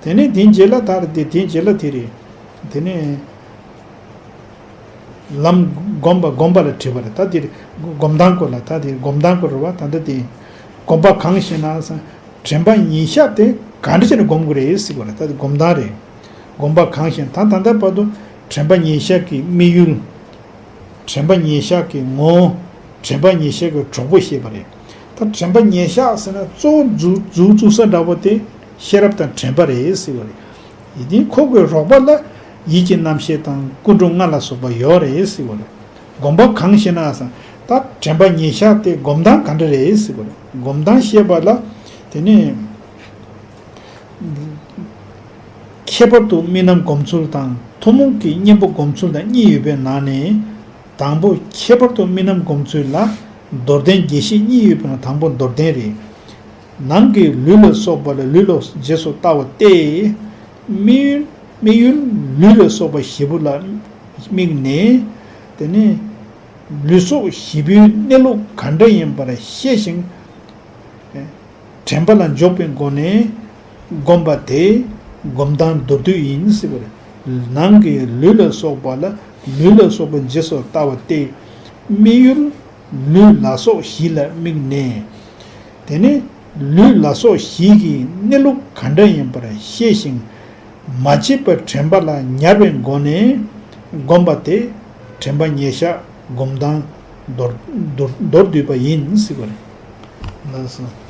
དེ་ནི་དེའི་རྗེས་ལ་ད་རེད་དེ་དེའི་རྗེས་ལ་དེ་རེད། དེ་ནི། ལམ་སྒོམ་པ་སྒོམ་པ་ལ་དྲིས་པ་རེད། ད་དེ་སྒོམ་སྟངས་སྐོར་ལ་ད་དེ་སྒོམ་སྟངས་སྐོར་རེད་བ། ད་ལྟ་དེ་སྒོམ་པ་གང་ཞེ་ན་ཟེར། དྲན་པ་ཉེར་བཞག་དེ་ག་འདྲ་བྱས་ནས་སྒོམ་དགོས་རེད་ཟེར་བ་རེད། ད་དེ་སྒོམ་སྟངས་རེད། སྒོམ་པ་གང་ཞེ་ན་ད་ད་ལྟ་བར་དུ་དྲན་པ་ཉེར་བཞག་གི་དམིགས་ཡུལ། དྲན་པ་ཉེར་བཞག་གི་ངོ་བོ། དྲན་པ་ཉེར་བཞག་གི་གྲོགས་པོ་ཞེས་པ་རེད། ད་དྲན་པ་ཉེར་བཞག་ཟེར་ན་གཙོ་བོ་འཛུགས་འཛུགས་འཛུགས་ས་འདྲ་བོ་དེ་ཤེས་རབ་དང་དྲན་པ་རེད་ཟེར་བ་རེད། ཡིད་བདེན་ཁོ་གི་རོགས་པ་ལ་ཡིད་ཀྱི་རྣམ་ཤེས་དང་ཀུན་འགྲོ་ལྔ་ལ་སོགས་པ་ཡོད་རེད་ཟེར་བ་རེད། སྒོམ་པ་གང་ཞེ་ན་ཟེར། ད་དྲན་པ་ཉེར་བཞག་དེ་སྒོམ་སྟངས་ག་འདྲ་རེད་ཟེར་བ་རེད། སྒོམ་སྟངས་བཤད་པ་ལ་དེ་ནི། ཁྱད་པར་དུ་དམིགས་རྣམ་སྒོམ་ཚུལ་དང་ཐུན་མོང་གི་གཉེན་པོ་སྒོམ་ཚུལ་དང་གཉིས་ཡོད་པའི་ནང་ནས། དང་པོ་ཁྱད་པར་དུ་དམིགས་རྣམ་སྒོམ་ཚུལ་ལ་མདོར་བསྟན་རྒྱས་བཤད་གཉིས་ཡོད་པའི་ནང་དང་པོ་མདོར་བསྟན་རེད། ནང་གི་ལུས་ལ་སོགས་པ་ལ་ལུས་ལ་རྗེས་སུ་ལྟ་བ་སྟེ། དམིགས་ཡུལ་དམིགས་ཡུལ་ལུས་ལ་སོགས་པ་བཞི་པོ་ལ་དམིགས་ནས། དེ་ནས་ལུས་སོགས་བཞི་པོའི་གནས་ལུགས་ག་འདྲ་ཡིན་པར་ཤེས་ཤིང་། དྲན་པ་ལ་འཇོག་པའི་སྒོ་ནས་སྒོམ་པ་དེ་སྒོམ་སྟངས་མདོར་བསྡུས་ཡིན་ཟེར་བ་རེད། ནང་གི་ལུས་ལ་སོགས་པ་ལ་ལུས་ལ་སོགས་པ་རྗེས་སུ་ལྟ་བ་སྟེ། དམིགས་ཡུལ་ལུས་ལ་སོགས་བཞི་ལ་དམིགས་ནས། དེ་ནས་ལུས་ལ་སོགས་བཞི་གི་གནས་ལུགས་ག་འདྲ་ཡིན་པར་ཤེས་ཤིང་། མ་བརྗེད་པར་དྲན་པ་ལ་ཉར་བའི་སྒོ་ནས་སྒོམ་པ་དེ་དྲན་པ་ཉེར་བཞག་སྒོམ་སྟངས་མདོར་མདོར་མདོར་བསྡུས་པ་ཡིན་ཟེར་བ་རེད། ལགས་སོ།